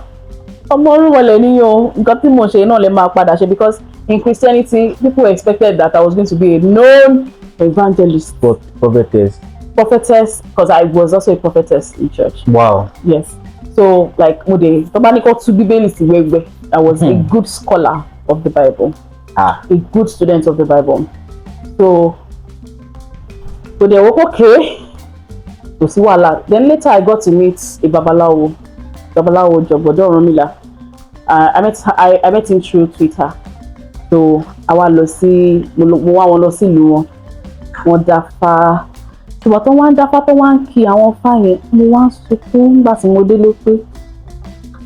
ọmọ orúmọlẹ̀ ní o, nǹkan tí mo ṣe náà lè máa padà ṣe," because in Christianity, people expected that I was going to be a known evangelist. But prophetess. Prophetess, because I was also a prophetess in church. Wow. Yes. So like, mo de tó bá ní kó tú Bíbélì sí wẹ́wẹ́, I was a good scholar of the Bible, a good student of the Bible. So kò dẹ̀ wọ́pọ̀ ké, kò sí wàhálà. Then later I got to meet a babaláwo, Babaláwo Jọ̀gbọ̀dọ̀ Ọ̀rúnmìlà. I met him through Twitter. So àwa lọ sí, mo wá wọn lọ sí ìlú wọn, wọ́n dáfá. Ṣùgbọ́n tó wá ń dáfá, tó wá ń kí àwọn fá yẹn, mo wá ń sunkún nígbà tí mo délé pé,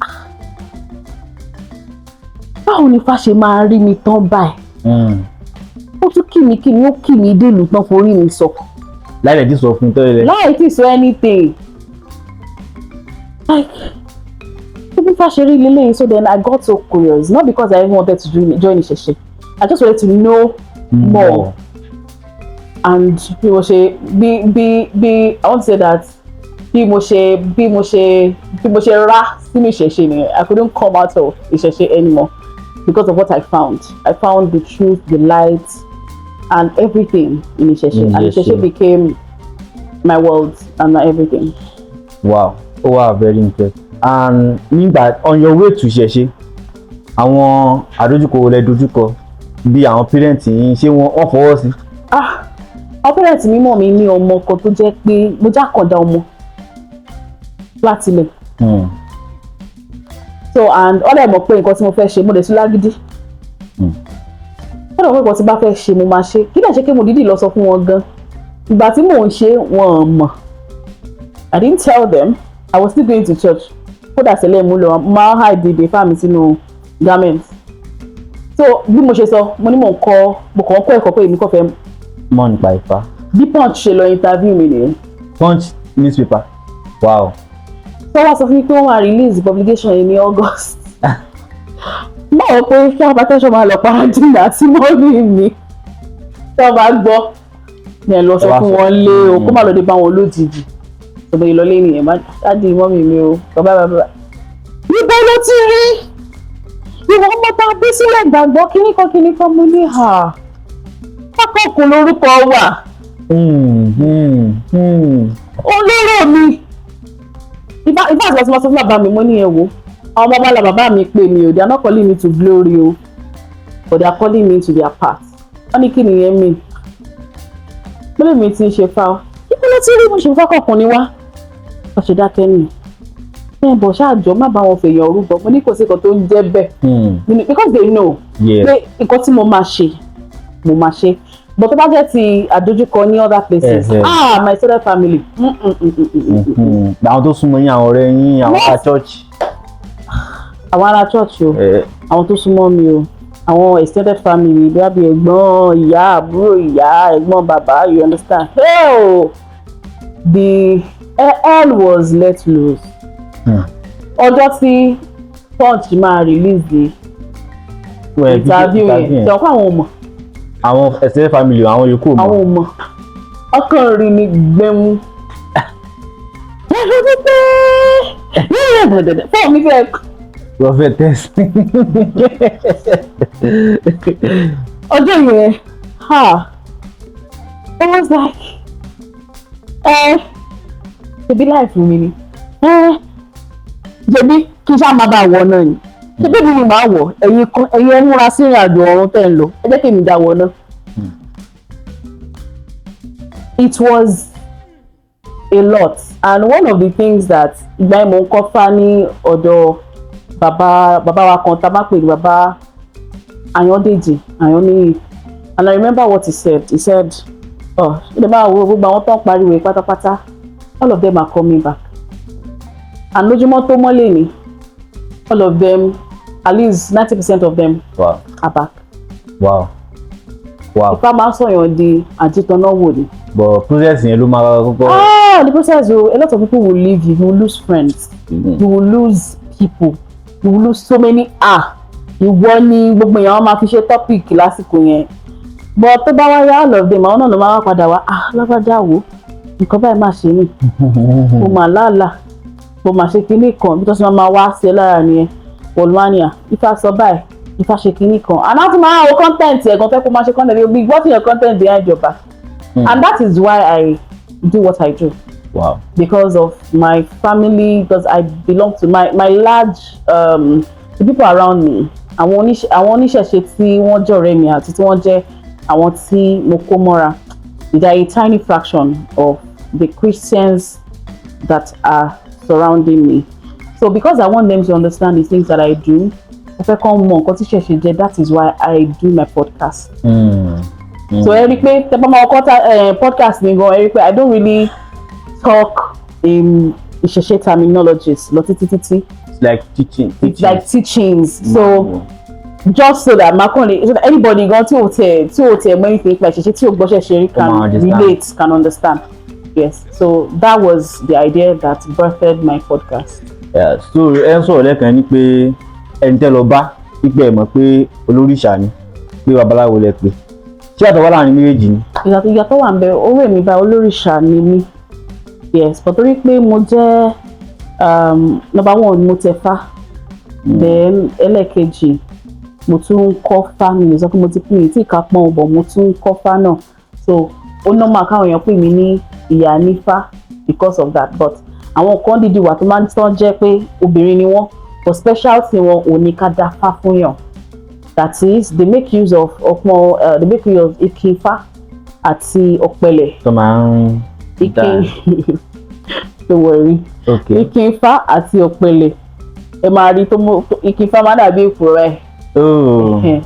"Ah, báwo ni Ifá ṣe máa rí mi tán báyìí?" Ó tún kí mi kí mi, ó kí mi délùú tán, forí mi sọ. Láì lè ti sọ fún tẹ́lẹ̀. Láì tí sọ anything, like bí Ifá ṣe rí leléyìí. So then I got so curious, not because I even wanted to join ìṣẹ̀ṣe, I just wanted to know more. And bí mo ṣe bí I want to say that bí mo ṣe rá sínú ìṣẹ̀ṣe nìyẹn. I couldn't come out of ìṣẹ̀ṣe anymore because of what I found. I found the truth, the light and everything in ìṣẹ̀ṣe, and Ìṣẹ̀ṣe. Ìṣẹ̀ṣe became my world and my everything. Wow, ó wà very interesting. And nígbà on your way to ìṣẹ̀ṣe, àwọn àdójúkọ wo lẹ dojúkọ? Bí àwọn parents yín, ṣé wọ́n fọwọ́ sí? Ah, àwọn parents mi mọ̀ mí ní ọmọ kan tó jẹ́ pé mo jákàndá ọmọ láti ilẹ̀. So and all ẹ̀ mọ̀ pé nǹkan tí mo fẹ́ ṣe, mo lè tún lágídí. Ó dẹ̀ mọ̀ pé nǹkan tí bá fẹ́ ṣe, mo máa ṣe. Kí lè ṣe pé mo dídì lọ sọ fún wọn gan ìgbà tí mò ń ṣe, wọn ò mọ̀. I didn't tell them. I was still going to church. Kódà sẹ́lẹ̀ mú lọ, máa hide the ifá mi sínú garment. So bí mo ṣe sọ, mo ní mò ń kọ́, mo kàn ń kọ́ ẹ̀kọ́ pé èmi kò fẹ́ mọ̀ nípa Ifá. Bí Punch ṣe lọ interview mi nìyẹn. Punch newspaper, wow. So wá sọ fún mi pé wọ́n máa release publication yìí ní August. Báwo pé kí hypertension máa lọ pa dìnnà tí mummy mi tí wọ́n bá gbọ́ ní ẹ̀ lọ sọ Ẹ wá fún sọ. wọn lé o, kó má lọ dé bá wọn lójijì. Tọ́gbọ́n ìlọlé nìyẹn, má daddy, mummy mi o, bàbá bàbá. Níbo ló ti rí ìwọ ọmọ tá a bí sílẹ̀ gbàgbọ́ kíníkan kíníkan? Mo ní hà pákọ̀kùn lórúkọ wà. Olóró mi ìfá ìfá àti ọtí mo sọ fún bàbá mi, mo ní ẹ wo, àwọn bàbá la bàbá mi pè mí o. They are not calling me to glory o, but they are calling me to their path. Wọ́n ní kí nìyẹn mi mo lè mi ti ń ṣe fa ọ ibi ló ti rí mo ṣe fákọ̀kùn ni wá. Wọ́n ṣe dákẹ́ nìyẹn ẹ bọ̀ ṣáàjọ má bá wọn fèèyàn rúbọ. Mo ní kò sí nǹkan tó ń jẹ́ bẹ́ẹ̀ because they know pé nǹkan tí mo máa ṣe, mo máa ṣe. But tó bá jẹ́ ti àdójúkọ ní other places, ah, my extended family, Àwọn tó súnmọ́ yín, àwọn ọ̀rẹ́ yín, àwọn ará church. Àwọn ará church o, àwọn tó súnmọ́ mi o, àwọn extended family bí àbí ẹ̀gbọ́n ìyá, àbúrò ìyá, ẹ̀gbọ́n bàbá, you understand? Hey, the hell was let loose. Ọjọ́ tí Punch máa release the Well, interview yẹn, ṣe ọkọ àwọn ò mọ̀. Àwọn extended family, àwọn yòókù mọ̀. Àwọn ò mọ̀. Ọkàn rí ni gbẹ̀mú fóònù mi fẹ́ Prophetess. Ọjọ́ yẹn, ha, it was like, ẹ ṣebí life mi ni, ẹ ṣebí kí n ṣáà má bàa wọ̀ náà ni, ṣebí mi ni màá wọ̀. Ẹ̀yin kan, ẹ̀yin ẹ múra sí ìrìn àjò ọ̀run tẹ̀ ń lọ, ẹ jẹ́ kí èmi dá wọ̀ náà. It was a lot, and one of the things that ìgbà yẹn, mò ń kọ́ fá ní ọ̀dọ̀ bàbá bàbá wa kan tá a bá pè ní Bàbá Ayọ̀dèjì Ayọ̀níyì, and I remember what he said. He said, "Oh, ṣé máa wo gbogbo àwọn tó ń pariwo yìí pátápátá, all of them are coming back." And lójúmọ́ tó mọ́lẹ̀ ni all of them, at least 90% of them are back. Ifá máa ń sọ̀yàn di àjítọ́nà wò ni. But process yẹn ló máa kọ́kọ́. Ah, the process o, a lot of people will leave you. You will lose friends, you will lose people, you will lose so many. Ah, ìwọ ni gbogbo èèyàn máa fi ṣe topic lásìkò yẹn, but tó bá wá yá, all of them, àwọn náà ló máa wá padà wá: "Ah, lágbájá, wo nǹkan báyìí máa ṣe mí, mo mà láàlà, mo mà ṣe kinní kan." Bí tó ṣe máa wá sí ẹ lára nìyẹn. Olùwànìyà, Ifá sọ báyìí, Ifá ṣe kinní kan, and láti máa wo content ẹ̀ gan, fẹ́ kó máa ṣe content, you be watching your content behind your back. And that is why I do what I do, because of my family, because I belong to my large the people around me, àwọn oníṣẹ̀ṣe tí wọ́n jẹ́ ọ̀rẹ́ mi àti tí wọ́n jẹ́ àwọn tí mo kó mọ́ra, they are a tiny fraction of the Christians that are surrounding me. So because I want them to understand the things that I do, mo fẹ́ kọ́ mọ nǹkan tí ìṣẹ̀ṣe jẹ́. That is why I do my podcast. So ẹ rí i pé tẹ́ bá máa kọ́ podcast mi gan, ẹ rí i pé I don't really talk in ìṣẹ̀ṣe terminologies lọ títí títí. It's like teaching. It's like teachings. So just so that makon so that anybody gan tí ò tẹ̀ mọ̀ anything nípa ìṣẹ̀ṣe, tí ò gbọ́ ṣẹ̀ṣe rí, can máa understand. Relate, can understand. Yes, so that was the idea that birthed my podcast. Yeah, so ẹ ń sọ̀rọ̀ lẹ́ẹ̀kan ní pé ẹni tẹ́ lọ bá pípẹ́ ẹ̀ mọ̀ pé olóríṣà ni, pé babaláwo lẹ pé, ṣé àtọ̀ wà láàrin méjèèjì ni? Ìyàtọ̀ wà ń bẹ. Owó èmi bá olóríṣà ni mí, yes, but torí pé mo jẹ́ number one, mo tẹ̀fá, then ẹlẹ́ẹ̀kejì, mo tún ń kọ́ fá. Mi lè sọ pé mo ti pín in tí ìka pọ́n bọ̀, mo tún ń kọ́ fá náà. So ó normal káwọn èèyàn pè mí ní ìyá nífá because of that, but Àwọn kan dídì wà tó máa ń tán jẹ́ pé obìnrin ni wọ́n, but specialty wọn ò ní ká dáfá fún yàn. That is, they make use of ọpọ́n, they make use of ikin ifá àti ọ̀pẹ̀lẹ̀. Tó máa ń dá. Ikin, don't worry. Ikin ifá àti ọ̀pẹ̀lẹ̀, ẹ máa rí tó mú ikin ifá máa dàbí èkùrọ́ ẹ̀.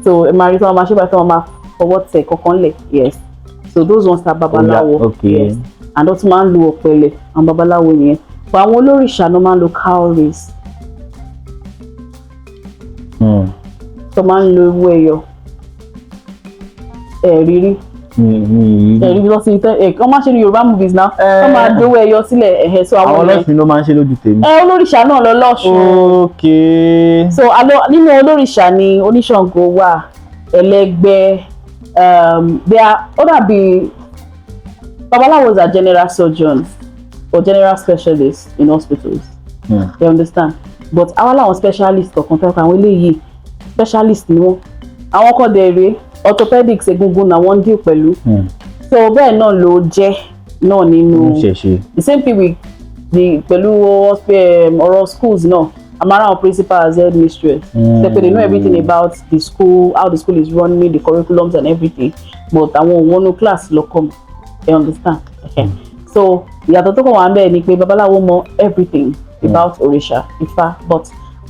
So ẹ máa rí tí wọ́n máa ṣe báyìí, tí wọ́n máa fọwọ́ tẹ̀ kankan lẹ̀. Yes, so those ones are babaláwo. Yes, and wọ́n tún máa ń lo ọ̀pẹ̀lẹ̀. Àwọn babaláwo nìyẹn, but àwọn olórìṣà ló máa ń lo cowries, tó máa ń lo ewé ẹyọ ẹ̀rírí. Mi Ẹ̀rí bí wọ́n ti tẹ́ ẹ̀ wọ́n máa ń ṣe ní Yorùbá movies náà, wọ́n máa dówó ẹyọ sílẹ̀ ẹ̀hẹ́. So àwọn àwọn yẹn ọlọ́sìn ló máa ń ṣe lójú tèmi. Ẹ olórìṣà náà lọ lọ́ṣun. So alo nínú olórìṣà ni oníṣàngó wà, ẹlẹ́gbẹ́, they are, ó dàbí babalawos are general surgeons or general specialists in hospitals. You understand? But àwọn làwọn specialist kọ̀ọ̀kan fẹ́ kọ́ àwọn eléyìí, specialist ni wọ́n. Àwọn kọ́ dẹ̀ rèé, orthopedics, egungun làwọn ń deal pẹ̀lú. So bẹ́ẹ̀ náà ló jẹ́ náà nínú Ṣẹ̀ṣe. the same thing with the pẹ̀lú ọ̀rọ̀ schools náà. Amara, àwọn principals, head mistress, so they know everything about the school, how the school is running, the curriculums and everything, but àwọn ò wọnú class lọ kọ́ mi. You understand? Okay. So ìyàtọ̀ tó kàn wá ń bẹ̀ ni pé babaláwo mọ everything about òrìṣà Ifá, but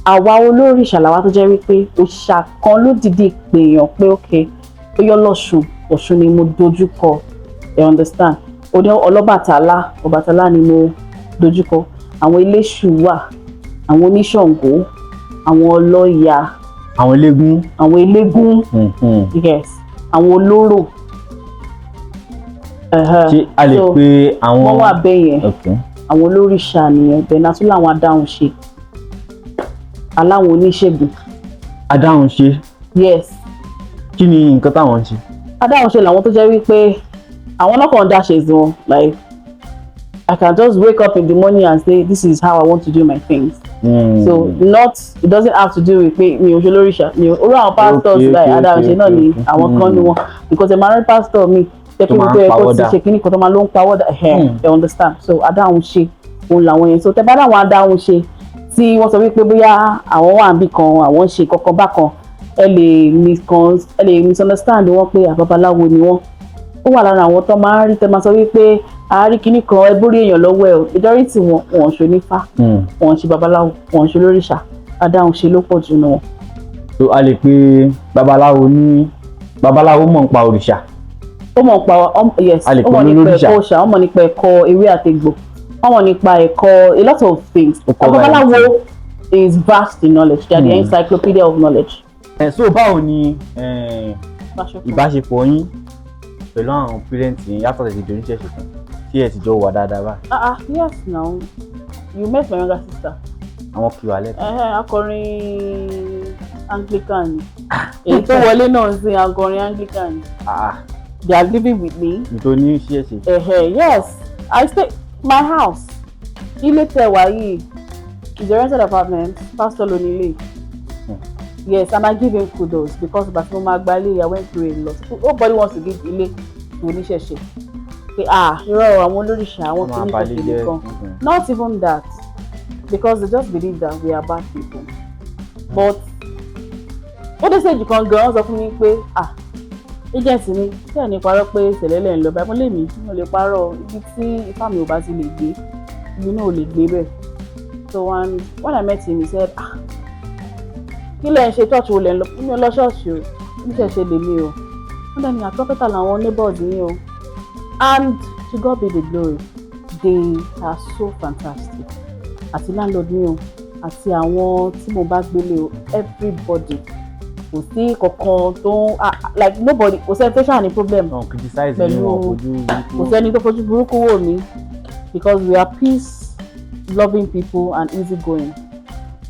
àwa olórìṣà làwa tó jẹ́ wípé òrìṣà kan ló dìde pèèyàn pé ok, ó yọ lọ́ṣun, Ọ̀ṣun ni mo dojú kọ. You understand? Ó ní ọlọ́bàtálá, Ọbàtálá ni mo dojú kọ. Àwọn eléṣù wà, àwọn oníṣàngó, àwọn ọlọ́ya, Àwọn eléégún. Àwọn eléégún. Yes, àwọn olóró. Ṣé a lè So, pe àwọn. Wọ́n wà bẹ́ẹ̀ yẹn. Àwọn olórìṣà nìyẹn. Bẹ́ẹ̀ náà tún làwọn adáhunṣe, aláwọn oníṣègùn. Adáhùn ṣe. Yes. Kí ni nǹkan táwọn ń ṣe? Adáhunṣe làwọn tó jẹ́ wípé àwọn náà kàn dá ṣe sí wọn. Like, I can just wake up in the morning and say, "This is how I want to do my things." So not, it doesn't have to do with pé mi ò ṣe olórìṣà, mi ò orú àwọn pastors like adáhunṣe náà ni àwọn kan ní wọn, because ẹ máa rí pastor mi jẹ́ Tó pé máa ń wípé ẹ kó ti pawọ́dà. ṣe kíní kan tó máa ló ń pawọ́dà ẹ̀. You understand? So adáhunṣe òun làwọn yẹn. So tẹ bá dáwọn adáhunṣe tí wọ́n sọ wípé bóyá àwọn wà níbì kan, àwọn ń ṣe kankan bákan, ẹ lè misunderstand wọn pé àbabaláwo ni wọ́n. Ó wà lára àwọn tó máa ń rí tẹ máa sọ wípé àárí kíní kan, ẹ bórí èèyàn lọ́wọ́ ẹ o. Majority wọn, wọn ò ṣe onífá, wọn ò ṣe babaláwo, wọn ò ṣe olórìṣà. Adáhunṣe ló pọ̀ jù nù wọn. So a lè pe babaláwo ní babaláwo mọ̀ nípa òrìṣà. Ó mọ̀ nípa yes. A lè Ó pè mọ̀ ní nípa olórìṣà. ẹ̀kọ́ òòṣà, ó mọ̀ nípa ẹ̀kọ́ ewé àtegbò, ó mọ̀ nípa ẹ̀kọ́ a lot of things. Ó cover Babaláwo is vast in knowledge. They are the encyclopedia of knowledge. Ẹ so báwo ni ìbáṣepọ̀ yín pẹ̀lú àwọn parents yín yàtọ̀ sí ìjọ oníṣẹ̀ṣe kan tí ẹ ti jọ wà dáadáa báyìí? Ah ah, yes, now you met my younger sister. Àwọn kì wá lẹ́kọ̀ọ́. Akọrin Anglican ni. Èyí tó wọlé náà ń sin akọrin Anglican ni. They are living with me. Nítorí ní ṣẹ̀ṣe. Yes, I stay my house. Ilé tẹ́ wà yìí is a rented apartment. Pastor ló ní ilé. Yes, and I give him kudos because ìgbà tí mo máa gba ilé, I went through a lot. Nobody wants to give ilé to oníṣẹ̀ṣe. Pé ah, irọ́, àwọn olórìṣà, àwọn Wọ́n máa kìnnìkan balẹ̀ jẹ́. kìnnìkan. Not even that, because they just believe that we are bad people. But ó dé stage kan gan, wọ́n sọ fún mi pé ah, agent mi tí ẹ̀ ní parọ́ pé tẹ̀lẹ́lẹ̀ ń lọ báyìí. Mo lè mi ò lè parọ́. Ibi tí ifá mi ò bá ti lè gbé, ibi náà ò lè gbé bẹ́ẹ̀. So and when I met him, he said, "Ah, kí lẹ̀ ń ṣe? Church wo lẹ̀ ń lọ?" Mi ò lọ ṣọ́ọ̀ṣì o, oníṣẹ̀ṣe lèmi o. Wọ́n dẹ̀ ní àtọ́kẹ́tà làwọn neighbors yín o. And to God be the glory, they are so fantastic. Àti landlord mi o, àti àwọn tí mo bá gbélé o, everybody, kò sí kankan tó ń like nobody, kò sẹ́ni tó ṣáà ní problem. Wọn criticize Pẹ̀lú- yín, wọn fojú burúkú. Kò sẹ́ni tó fojú burúkú wò mí because we are peace loving people and easy going.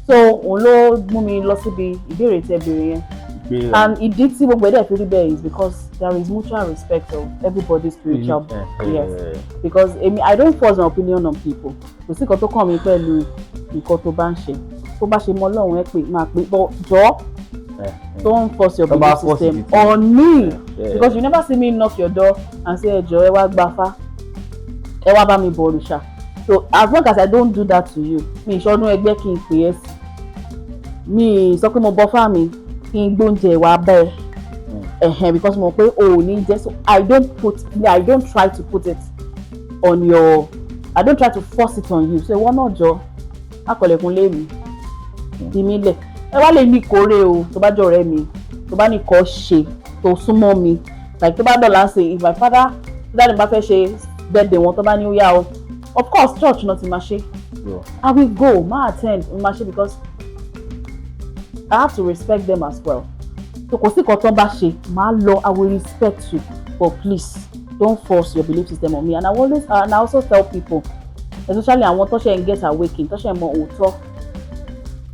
So òun ló mú mi lọ síbi ìbéèrè tí ẹ béèrè yẹn. Pé And ìdí tí gbogbo ẹ̀dẹ̀ fi rí bẹ́ẹ̀ is because there is mutual respect of everybody's spiritual. Yes, because èmi, I don't force my opinion on people. Kò sí nǹkan tó kàn mí pẹ̀lú nǹkan tó bá ń ṣe. Tó bá ṣe mọ Ọlọ́run ẹ pé máa pé, but jọ, don't force your Tó bá belief force system it, on me, because you never see me knock your door and say, "Ẹ jọ̀ọ́, ẹ wá gbafá, ẹ wá bá mi bọ òrìṣà." So as long as I don't do that to you, mi ìṣọdún ẹgbẹ́ kí n pè é sí, mi sọ pé mo bọ fáàmì kí n gbóúnjẹ wá bẹ́ẹ̀ ẹ̀hẹ̀n, because mo mọ̀ pé o ò ní jẹ́. So I don't try to put it on your I don't try to force it on you. So ìwọ náà, jọ akọlẹ̀kùn lé mi, fi mí lẹ̀. Ẹ wá lè ní ìkórè o, tó bá jọ ọ̀rẹ́ mi, tó bá ní kọ́ ṣe, tó súnmọ́ mi, like tó bá dọ̀là ń ṣe, if my father, tó dáadé bá fẹ́ ṣe birthday wọn, tó bá ní ó yá o, of course church náà ti máa ṣe. I will go, ma attend, ma ṣe, because I have to respect them as well. So kò sí nǹkan tó bá ṣe, máa lọ, I will respect you, but please don't force your belief system on me. And I also tell people, especially àwọn tó ṣe ń get awakened, tó ṣe ń mọ òótọ́,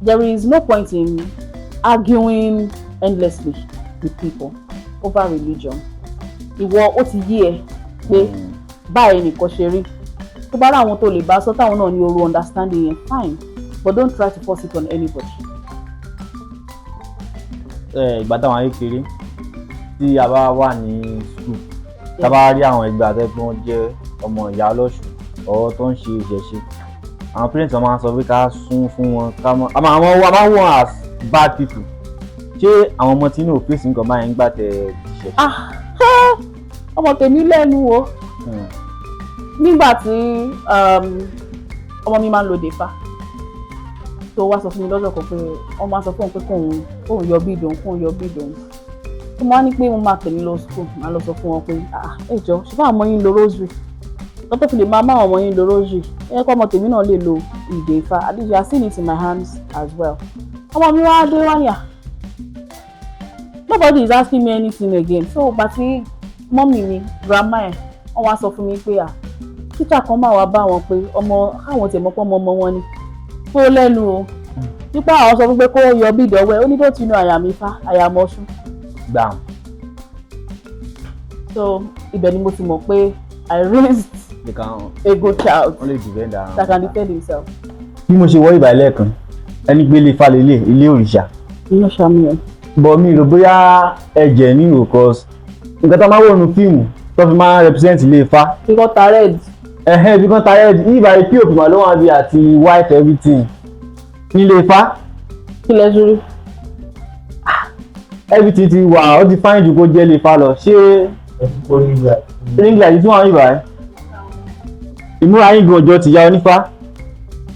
there is no point in arguing endlessly with people over religion. Ìwọ, ó ti yé ẹ pé báyìí nìkan ṣe rí. Tó bá ráwọn tó lè bá sọ, táwọn náà ní oru understanding yẹn, fine, but don't try to force it on anybody. Ẹ ìgbà táwọn ayé kéré, tí a bá wà ní school, tá a bá rí àwọn ẹgbẹ́ àtẹ́gbọ́n wọn jẹ́ ọmọ ìyá ọlọ́ṣun ọ̀rọ̀ tó ń ṣe ìṣẹ̀ṣe, àwọn parents wọn máa ń sọ pé ká sún fún wọn, ká mọ àmọ́ àwọn wa máa ń wọ́n as bad people. Ṣé àwọn ọmọ tí inú òfin nǹkan báyìí ń gbà tẹ ìṣẹ̀ṣe? Ah, ọmọ tèmi lẹ́nu o. Nígbà tí ọmọ mi máa ń lo dèfà, tó wá sọ fún mi lọ́jọ́ kan pé wọ́n máa sọ fún òun pé kóun yọ bead òun, kóun yọ bead òun, tó máa ní pé mo máa tẹ̀lé lọ school, máa lọ sọ fún wọn pé, "Ah, ẹ jọ, ṣe fún àwọn ọmọ yín lo rosary lọ́tọ̀ fi lè máa má àwọn ọmọ yín lo rosary, ẹ kọ́ ọmọ tèmi náà lè lo ìdè Ifá. At least you are seeing it in my hands as well." Ọmọ mi wá dé wá ní à, nobody is asking me anything again. So ìgbà tí mummy mi, grandma ẹ̀, wọ́n wá sọ fún mi pé, à, tíṣà kan máa wá bá wọn pé ọmọ káwọn tiẹ̀ mọ̀ pé ọmọ ọmọ wọn ni kó lẹ́nu o, nípa àwọn sọ fún pé kó yọ bead ọwọ́ ẹ̀. Ó ní, "Don't you know I am Ifá? I am Ọ̀ṣun." Gbàm. So ibẹ̀ ni mo ti mọ̀ pé I raised They can a good child wọ́n lè defend ara wọn. That can defend himself. Bí mo ṣe wọ ìbà lẹ́ẹ̀kan, ẹni gbé ilé Ifá lélẹ̀, ilé òrìṣà. Inú ṣàmìyàn. Bọ̀ mi rò bóyá ẹ̀jẹ̀ ní o, cause nǹkan tó máa ń wò nínú fíìmù tó fi máa ń represent ilé Ifá, kíkọ́ ta red. Ẹ̀hẹ́n, ibi kan ta red, ìbà pop mà ló wà bí àti white everything nílé Ifá. Kí lẹ ṣe rí? Everything ti wà, ó ti fine ju kó jẹ́ ilé Ifá lọ. Ṣé ring light tí wọ́n ń bá ìmúra yín gan ọjọ́ ti ya onífá,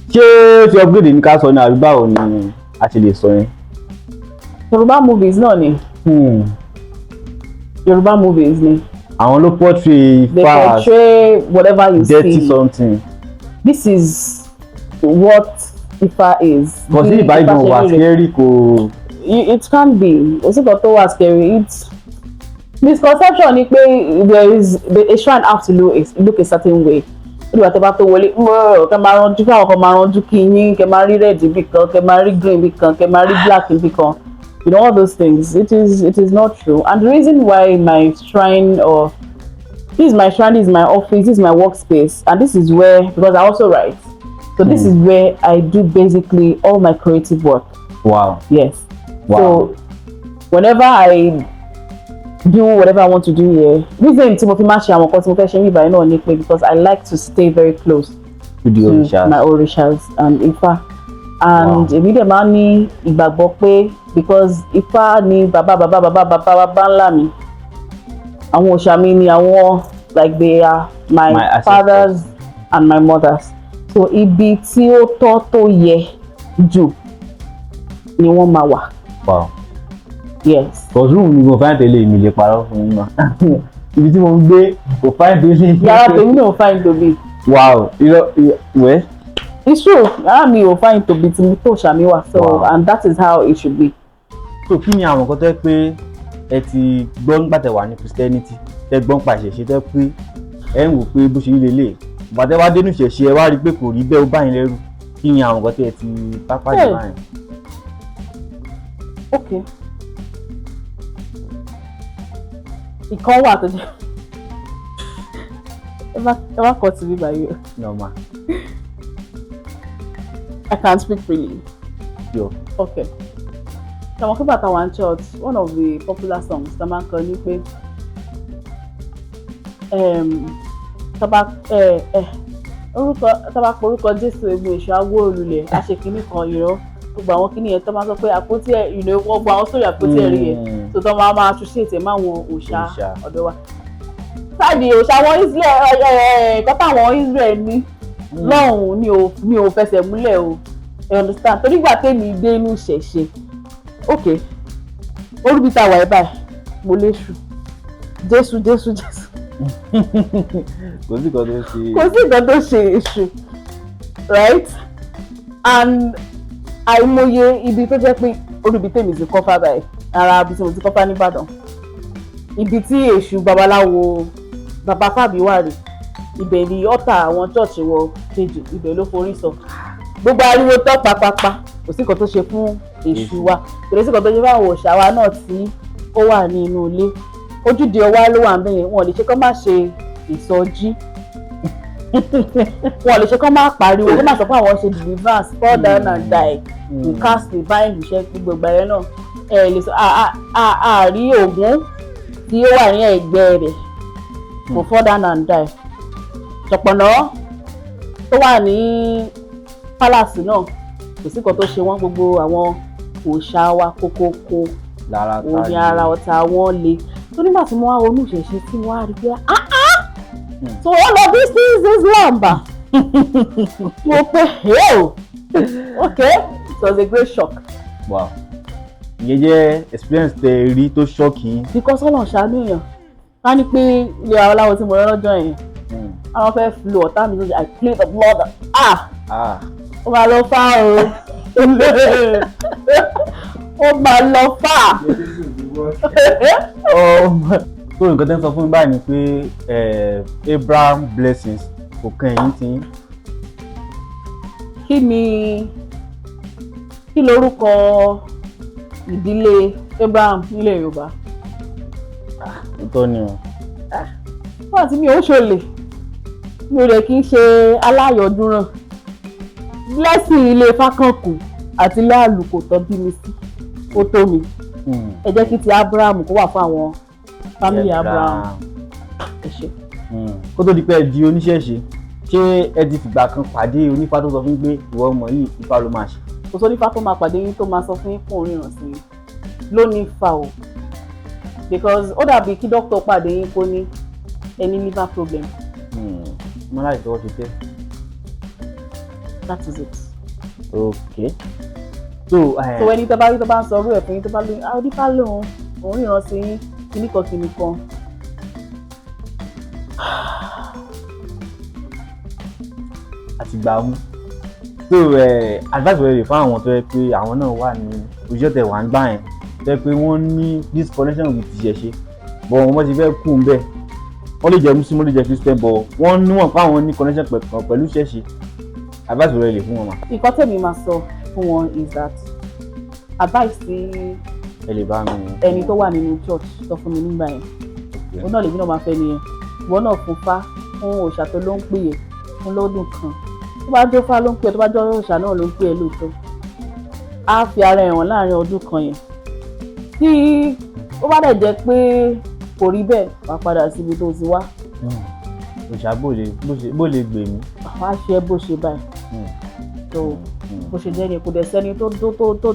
ṣé ó ti upgrade ní ká sọ ní, àbí báwo ni a ṣe lè sọ yẹn? Yorùbá movies náà ni. Yorùbá movies ni. Àwọn ló portray They Ifá as portray whatever you dirty see. something. This is what Ifá is. Kò sí Bí ìbáyìí Ifá gan ṣe wà rí rèé. Scary kò. It can be. Kò sí nǹkan tó wà scary. It's misconception ni pé there is a shrine have to look a certain way. Ó dìgbà tẹ́ bá tó wọlé, kẹ́ máa ranjú, káwọn kan máa ranjú kí yín, kẹ́ máa rí red bí kan, kẹ́ máa rí green bí kan, kẹ́ máa rí black bí kan, you know, all those things. It is not true. And the reason why my shrine, or this is my shrine, this is my office, this is my workspace, and this is where, because I also write, so this is where I do basically all my creative work. Yes. So whenever I do whatever I want to do here, reason tí mo fi máa ṣe àwọn nǹkan tí mo fẹ́ ṣe ní ìbàyẹn náà ni pé because I like to stay very close To the to orishas. My orishas and Ifá. And èmi dẹ̀ máa ń ní ìgbàgbọ́ pé because Ifá ni bàbá bàbá bàbá bàbá bàbá ńlá mi, àwọn òòṣà mi ni àwọn, like they are my, My ancestors. Fathers and my mothers. So ibi tí ó tọ́ tó yẹ jù ni wọ́n máa wà. Yes. Cause room mi kò fine tẹ́lẹ̀, mi lè parọ́ fún yín mà. Ibi tí mo ń gbé kò fine tẹ́lẹ̀. Yàrá tèmi náà fine tó bí. Wow, irọ́ wẹ́. It's true, yàrá mi ò fine tó bí tí mo tó òòṣà mi wà, so and that is how it should be. So kí ni àwọn nǹkan tó yẹ pé ẹ ti gbọ́ nígbà tẹ́ wà ní Christianity, tẹ́ gbọ́n pa ìṣẹ̀ṣe, tẹ́ pé ẹ ń wò pé bó ṣe rí lélẹ̀, ìgbà tẹ́ wá dénú ìṣẹ̀ṣe, ẹ wá rí i pé kò rí bẹ́ẹ̀, ó bá yín lẹ́rù? Kí ni àwọn nǹkan tẹ́ ẹ ti bá pàdé báyìí? Okay, ìkan wà tó jẹ́, ẹ má kọ́ sí mi báyìí o. Normal. I can speak freely. Sure. Okay. Ṣàwọn pípa táwọn church, one of the popular songs tá a máa ń kọ ní pé tọ́ba ẹ ẹ Orúkọ tó bá pe orúkọ Jésù, egun èṣù awó olùlẹ̀ àṣekínní kan ìrọ́, gbogbo àwọn kíní yẹn tó máa sọ pé àpótí ẹ̀, gbogbo àwọn sórí àpótí ẹ̀rí yẹn tó máa máa associate ẹ̀ máwọn òòṣà Òòṣà. ọ̀dọ̀ wa. Sáàdì òòṣà wọn Israel ẹ̀ ẹ̀ kọ́tà àwọn Israel ní lọ́hùn-ún ni ò fẹsẹ̀ múlẹ̀ o, you understand? Torí ìgbà tèmi dé inú ìṣẹ̀ṣe, ok, orúbi tá a wà ẹ́ báyìí, mo léṣù, Jésù, Jésù, Jésù. Kò sí nǹkan tó ṣe. Kò sí nǹkan tó ṣe èṣù, right? And àìmọye ibi tó jẹ́ pé orúbi tèmi ti kọ́fà báyìí, ara ibi tí mo ti kọ́fà nìbàdàn, ibi tí èṣù babaláwo bàbá fàbí wà rè, ibẹ̀ ni ọ̀tà àwọn church wọ kejì, ibẹ̀ ló forí sọ. Gbogbo ariwo tó papapa, kò sí nǹkan tó ṣe fún èṣù wa, kò sí nǹkan tó ṣe fún àwọn òòṣà wa náà tí ó wà ní inú ilé. Ojúde ọwá ló wà ń bẹ̀yẹn. Wọn ò lè ṣe kó má ṣe ìsọjí, wọn ò lè ṣe kó má pariwo, kó má sọ pé àwọn ṣe deliverance, fall down and die, we cast, we bind, we ṣe gbogbo ìgbà yẹn náà. Ẹ lè sọ a rí Ògún tí ó wà ní ẹ̀gbẹ́ rẹ̀ kò fall down and die. Ṣọ̀pọ̀nà tó wà ní palace náà, kò sí nǹkan tó ṣe wọ́n. Gbogbo àwọn òòṣà wa kókókó lára òun ni ara ọ̀tá wọn le tó. Nígbà tí mo wá ronú ìṣẹ̀ṣe, tí mo wá rí pé, ah ah, so all of these things is lamba, mo pé, oh okay, it was a great shock. Wow, ìyẹn jẹ́ experience tẹ rí tó shock yín. Because Ọlọ́run ṣàánú èèyàn, ká ní pé ilé aláwo tí mo rán lọ́jọ́ yẹn, àwọn fẹ́ lo ọ̀tá mi lójú, "I plead the blood," ah, ó máa lọ fá o, ó máa lọ fà. So nǹkan tẹ́ ń sọ fún mi báyìí ni pé Abraham blessings kò kan ẹ̀yìn tí yín. Kí ni, kí lorúkọ ìdílé Abraham nílẹ̀ Yorùbá? Òótọ́ ni o. Fún àti mi ò ṣòlè, mi ò rẹ̀ kí n ṣe aláyọ̀dúnràn. Blessing ilé Fákànkù àti ilé Àlùkò tó bí mi sí, ó tó mi. Ẹ jẹ́ kí ti Abraham kó wà fún àwọn family Abraham. Ẹ ṣé. Kó tó di pé ẹ di oníṣẹ̀ṣe, ṣé ẹ ti fìgbà kan pàdé onífá tó sọ fún yín pé ìwọ ọmọ yìí, ifá ló máa ṣe? Kò sónífá tó máa pàdé yín tó máa sọ fún yín kó ríran sí yín lónìí fa o, because ó dàbí kí dókítà pàdé yín kó ní ẹni liver problem. Mo láì tọwọ́ ṣe tẹ́. That is it. Ok, so So ẹni tó bá rí tó bá ń sọ orú ẹ̀ fún yín, tó bá lóyún, ah, onífá lòun òun ríran sí yín, kíníkan kíníkan. Àti gbà mú. So advice wẹ̀ lè fún àwọn tó yẹ pé àwọn náà wà ní ojú ọ̀tẹ̀ wà ń gbà yẹn, tó yẹ pé wọ́n ní this connection with ìṣẹ̀ṣe, but wọ́n ti fẹ́ kú ń bẹ̀, wọ́n lè jẹ́ Muslim, wọ́n lè jẹ́ Christian, but wọ́n níwọ̀n pé àwọn ní connection pẹ̀lú ìṣẹ̀ṣe, advice wẹ̀ lè fún wọn mà? Nǹkan tẹ̀mí máa sọ fún wọn is that advice tí Ẹ lè bá mi. ẹni tó wà nínú church sọ fún mi nígbà yẹn, òun náà lèmi náà máa fẹ́ nìyẹn. Ìwọ náà fún fá, fún òòṣà tó ló ń pè é fún lọ́dún kan, tó bá jó fá ló ń pè é, tó bá jó òòṣà náà ló ń pè é lóòótọ́, á fi ara ẹ̀ hàn láàrin ọdún kan yẹn. Tí ó bá dẹ̀ jẹ́ pé kò rí bẹ́ẹ̀, wàá padà síbi tó ti wá. Òòṣà bó lè gbè mí. Wàá ṣe é bó ṣe báyìí. So bó ṣe jẹ́ ni, kò dẹ̀ sẹ́ni tó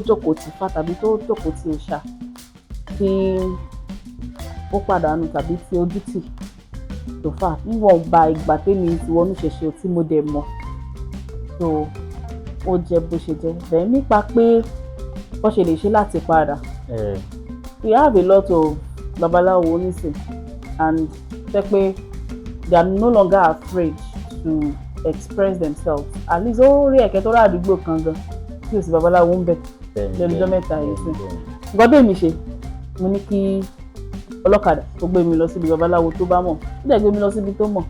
jókòó ti fá tàbí tó jókòó ti òòṣà tí ó pàdánù tàbí tí ojú tì tó fà níwọ̀nba ìgbà tèmi ti wọnú ṣẹ̀ṣẹ̀ tí mo dẹ̀ mọ̀. So ó jẹ́ bó ṣe jẹ́ bẹ́ẹ̀ nípa pé bó ṣe lè ṣe láti padà. We have a lot of babaláwo nísìn and jẹ́ pé they are no longer afraid to express themselves. At least ó rí ẹ̀kẹ́ tó rà àdúgbò kan gan tí ò sí babaláwo ń bẹ̀ lẹ́nu ọjọ́ mẹ́ta yìí sí. Nǹkan tó èmi ṣe, mo ní kí ọlọ́kadà tó gbé mi lọ síbi babaláwo tó bá mọ̀, ó dẹ̀ gbé mi lọ síbi tó mọ̀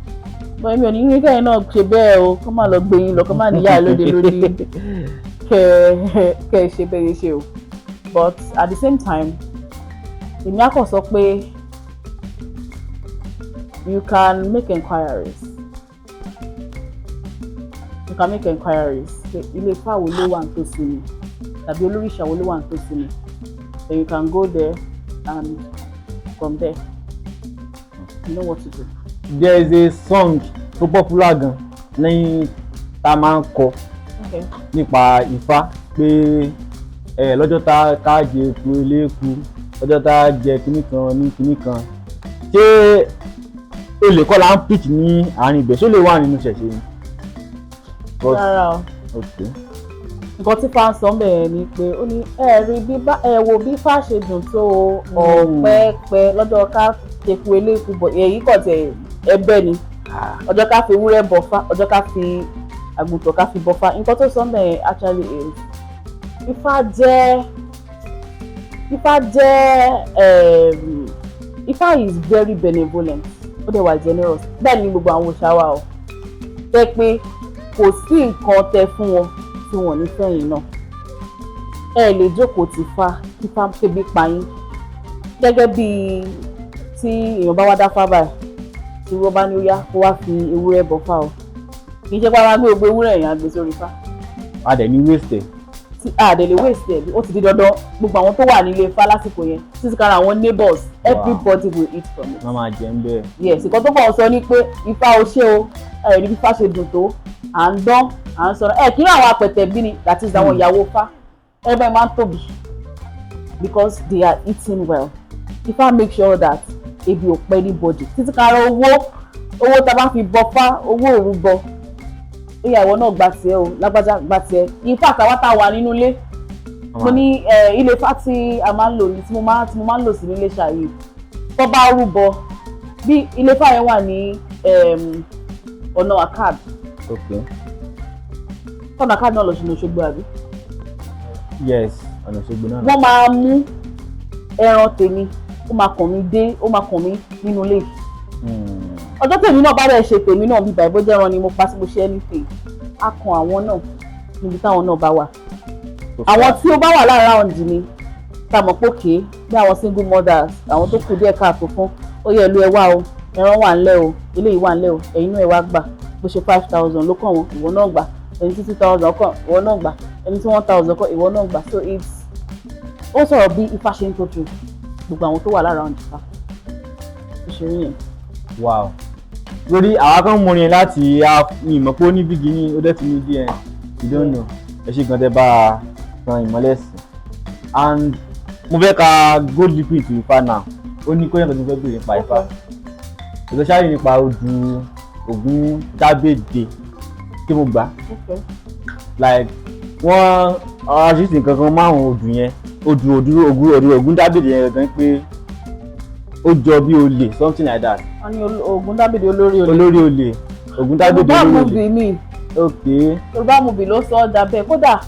bọ́n. Èmi ò ní rí kẹ́yìn náà ṣe bẹ́ẹ̀ o, kó má lọ gbé yín lọ, kó má níyà lóde lórí kẹ́ ẹ ṣe bẹ́ẹ̀ ṣe o. But at the same time, èmi á kàn sọ pé you can make enquiries, you can make enquiries pé ilé ifá wo ló wà nítòsí mi tàbí olóríṣà wo ló wà nítòsí mi. Then you can go there and from there you know what to do. There is a song tó popular gan. Ní tá a máa ń kọ nípa Ifá pé ẹ lọ́jọ́ tá ká jẹ eku eléku, lọ́jọ́ tá jẹ kinní kan ní kinní kan, ṣé olè kọ́ la ń preach ní àárín ibẹ̀? Ṣó lè wà nínú ìṣẹ̀ṣe ni? Rárá o. Nǹkan tí Ifá ń sọ bẹ́ẹ̀ ni pé ó ní ẹ rí bí bá ẹ wo bí Ifá ṣe dùn tó o, ọ̀pẹ́pẹ́ lọ́jọ́ ká teku eléku bọ̀. Èyí kò tẹ̀ ẹbẹ́ ni ọjọ́ ká fi ewúrẹ́ bọ̀fá, ọjọ́ ká fi àgùntàn ká fi bọ̀fá. Nǹkan tó sọ bẹ́ẹ̀ actually is Ifá jẹ́ Ifá is very benevolent, ó dẹ̀ wà generous. Bẹ́ẹ̀ ni gbogbo àwọn òòṣà wa o, jẹ́ pé kò sí nǹkan tẹ fún wọn tí wọn ò ní fẹ́yìn náà. Ẹ lè jókòó tì fa kí Ifá kébi pa yín. Gẹ́gẹ́ bí tí èèyàn bá wá dáfá báyìí, tí wọ́n bá ní ó yá, kó wá fi ewúrẹ́ bọ̀ fá o, kì í ṣe pé a máa gbé gbogbo ewúrẹ́ yẹn á gbé sórí Ifá. A dẹ̀ ní waste ẹ̀. Tí a dẹ̀ lè waste ẹ̀, ó ti di dandan, gbogbo àwọn tó wà nílé Ifá lásìkò yẹn, títí kára àwọn neighbors, everybody will eat from it. Wọ́n máa jẹ ń bẹ́ẹ̀. Yes, nǹkan tó kàn sọ ni pé Ifá o ṣé o, ẹ rí bí Ifá ṣe dùn tó, à ń dán, à ń sọ̀rọ̀ ẹ kí ní àwọn apẹ̀tẹ̀ bí ni, that is, àwọn ìyàwó Ifá ẹgbẹ́ máa ń tóbi because they are eating well. Ifá make sure that ebi ò pẹ́ anybody, títí kára owó tá a bá fi bọ fá, owó òrùbọ, ó yá, ìwọ náà gba tiẹ̀ o, lágbájá gba tiẹ̀. In fact, àwa tá a wà nínú ilé, mo ní ilé Ifá tí a máa ń lò ní tí mo máa ń lò sí nílé ṣàyè, tó bá rúbọ, bí ilé Ifá yẹn wà ní ọ̀nà Akad. Ọ̀nà Akad náà lọ sí Òṣogbo, àbí? Yes, ọ̀nà Òṣogbo náà. Wọ́n máa mú ẹran tèmi, ó máa kàn mí dé, ó máa kàn mí nínú ilé yìí. Ọjọ́ tèmi náà bá dẹ̀ ṣe tèmi náà bíbá ìbò jẹ́ ẹran ni mo pa sí, mo ṣe anything, á kan àwọn náà níbi táwọn náà bá wà. Àwọn tí ó bá wà lára ọ̀ǹdì mi tá a mọ̀ pé òkè bí àwọn single mothers, àwọn tó kù díẹ̀ káàtó fún, ó yẹ ìlú ẹ wá o, ẹran wà ńlẹ̀ o, eléyìí wà ńlẹ̀ o, ẹ̀yin náà ẹ wá gbà. Bó ṣe 5,000 ló kàn wọ́n, ìwọ náà gbà. Ẹni tí 2,000 kàn, ìwọ náà gbà. Ẹni tí 1,000 kàn, ìwọ náà gbà. So it's ó sọ̀rọ̀ bí Ifá ṣe ń tọ́jú gbogbo àwọn tó wà lára ọ̀ǹdì fa bó ṣe rí yẹn. Wow, lórí àwa kan mú rin láti mi mọ̀ pé ó ní beginning, ó dẹ̀ tún ní díẹ̀, you don't know. Ẹ ṣe gan tẹ́ bá a tan ìmọ́lẹ̀ sí. And mo fẹ́ ka go deep into Ifá now. Ó ní kóyàn tó ti fẹ́ bèrè nípa Ifá, especially nípa odù Ògún Dábèdè tí mo gbà. Like wọ́n àṣìṣe nǹkan kan márùn-ún odù yẹn, odù Ògún Dábèdè yẹn gan, pé ó jọ bí olè, something like that. Wọ́n ní Ògún Dábèdè olórí olè. Olórí olè, Ògún Dábèdè Yorùbá olórí olè. Movie ni. Yorùbá movie ló sọ ọ́ dà bẹ́ẹ̀. Kódà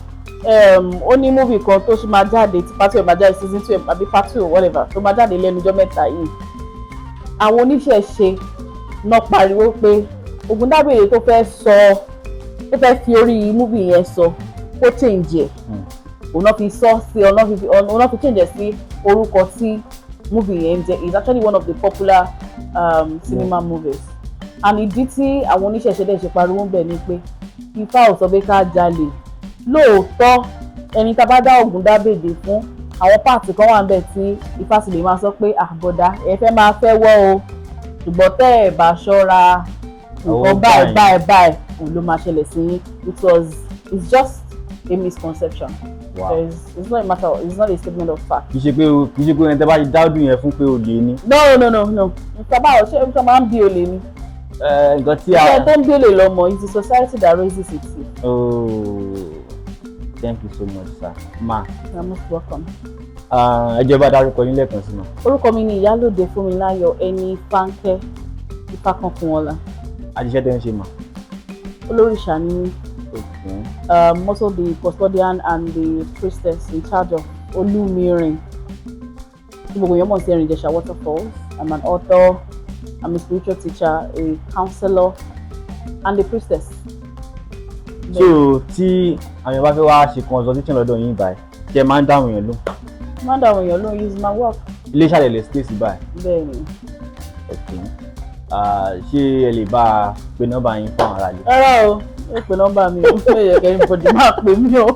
ó ní movie kan tó ṣe máa jáde, tí part two ẹ̀ máa jáde, season two àbí part two, whatever, tó máa jáde lẹ́nu ọjọ́ mẹ́ta yìí. Àwọn oníṣẹ̀ṣe náà pariwo pé Ògún Dábèdè tó fẹ́ sọ, tó fẹ́ fi orí movie yẹn sọ, kó change ẹ̀. Òun náà fi sọ sí, òun náà fi change ẹ̀ sí orúkọ tí movie yẹn ń jẹ́. Is actually one of the popular cinema movies. And ìdí tí àwọn oníṣẹ̀ṣe dẹ̀ ṣe pariwo ń bẹ̀ ni pé Ifá ò sọ pé ká jalè. Lóòótọ́, ẹni tá a bá dá Ògún Dábèdè fún, àwọn part kan wà níbẹ̀ tí Ifá sì lè máa sọ pé àbọ̀dá ẹ fẹ́ máa fẹ́ wọ́ o, ṣùgbọ́n tẹ́ ẹ bá ṣọ́ra, nǹkan báyìí báyìí báyìí òun ló máa ṣẹlẹ̀ sí yín. It's just a misconception. It's not a matter, it's not a statement of fact. Kì í ṣe pé ẹni tẹ́ bá ti dá ọdún yẹn fún pé olè ni. No, nǹkan báwo, ṣé nǹkan máa ń bí olè ni? Nǹkan tí a. Ṣé tó ń bí olè lọ́mọ? It's the society that raises it. Oh, thank you so much, sir, ma. You are most welcome. Ẹ jọ̀ọ́, bá dárúkọ yín lẹ́ẹ̀kan sí ma. Orúkọ mi ni Ìyálòde Fúnmiláyọ̀ Ẹni Fáńkẹ́ Ifákankunọlá. Àjíṣẹ́ tẹ́ ń ṣe mà. Olóríṣà ni mí. Also the custodian and the priestess in charge of Olúmirin, tí gbogbo èèyàn mọ̀ sí Erin Ìjẹ̀ṣà Waterfalls. I'm an author, I'm a spiritual teacher, a counselor and a priestess. So tí àwọn èèyàn bá fẹ́ wá ṣe consultation lọ́dọ̀ yín báyìí, ṣé ẹ máa ń dáhùn yẹn lóhùn? Máa ń dáhùn èèyàn lóhùn, use my work. Ilé ìṣàlẹ̀ lè stay sí báyìí? Bẹ́ẹ̀ ni. Okay. Ah, ṣé ẹ lè bá a pe nọ́mbà yín fún àwọn aráàlú? Rárá o, ó pe nọ́mbà mi o, ó yẹ kẹ́yìn bọ̀dì máa pè mí o.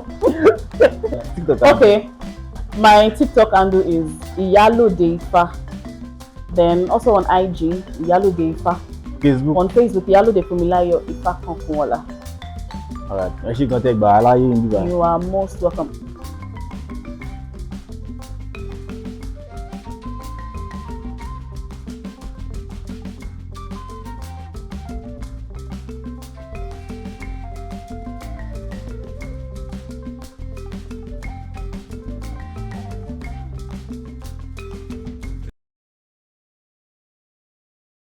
TikTok handle. Okay, my TikTok handle is Iyalode Ifa. Then also on IG, Iyalode Ifa. Facebook? On Facebook, Ìyálóde Fúnmiláyọ̀ Ifákankunọlá. Alright, ẹ ṣé gan tẹ́ gbà á láyé níbí báyìí. You are most welcome.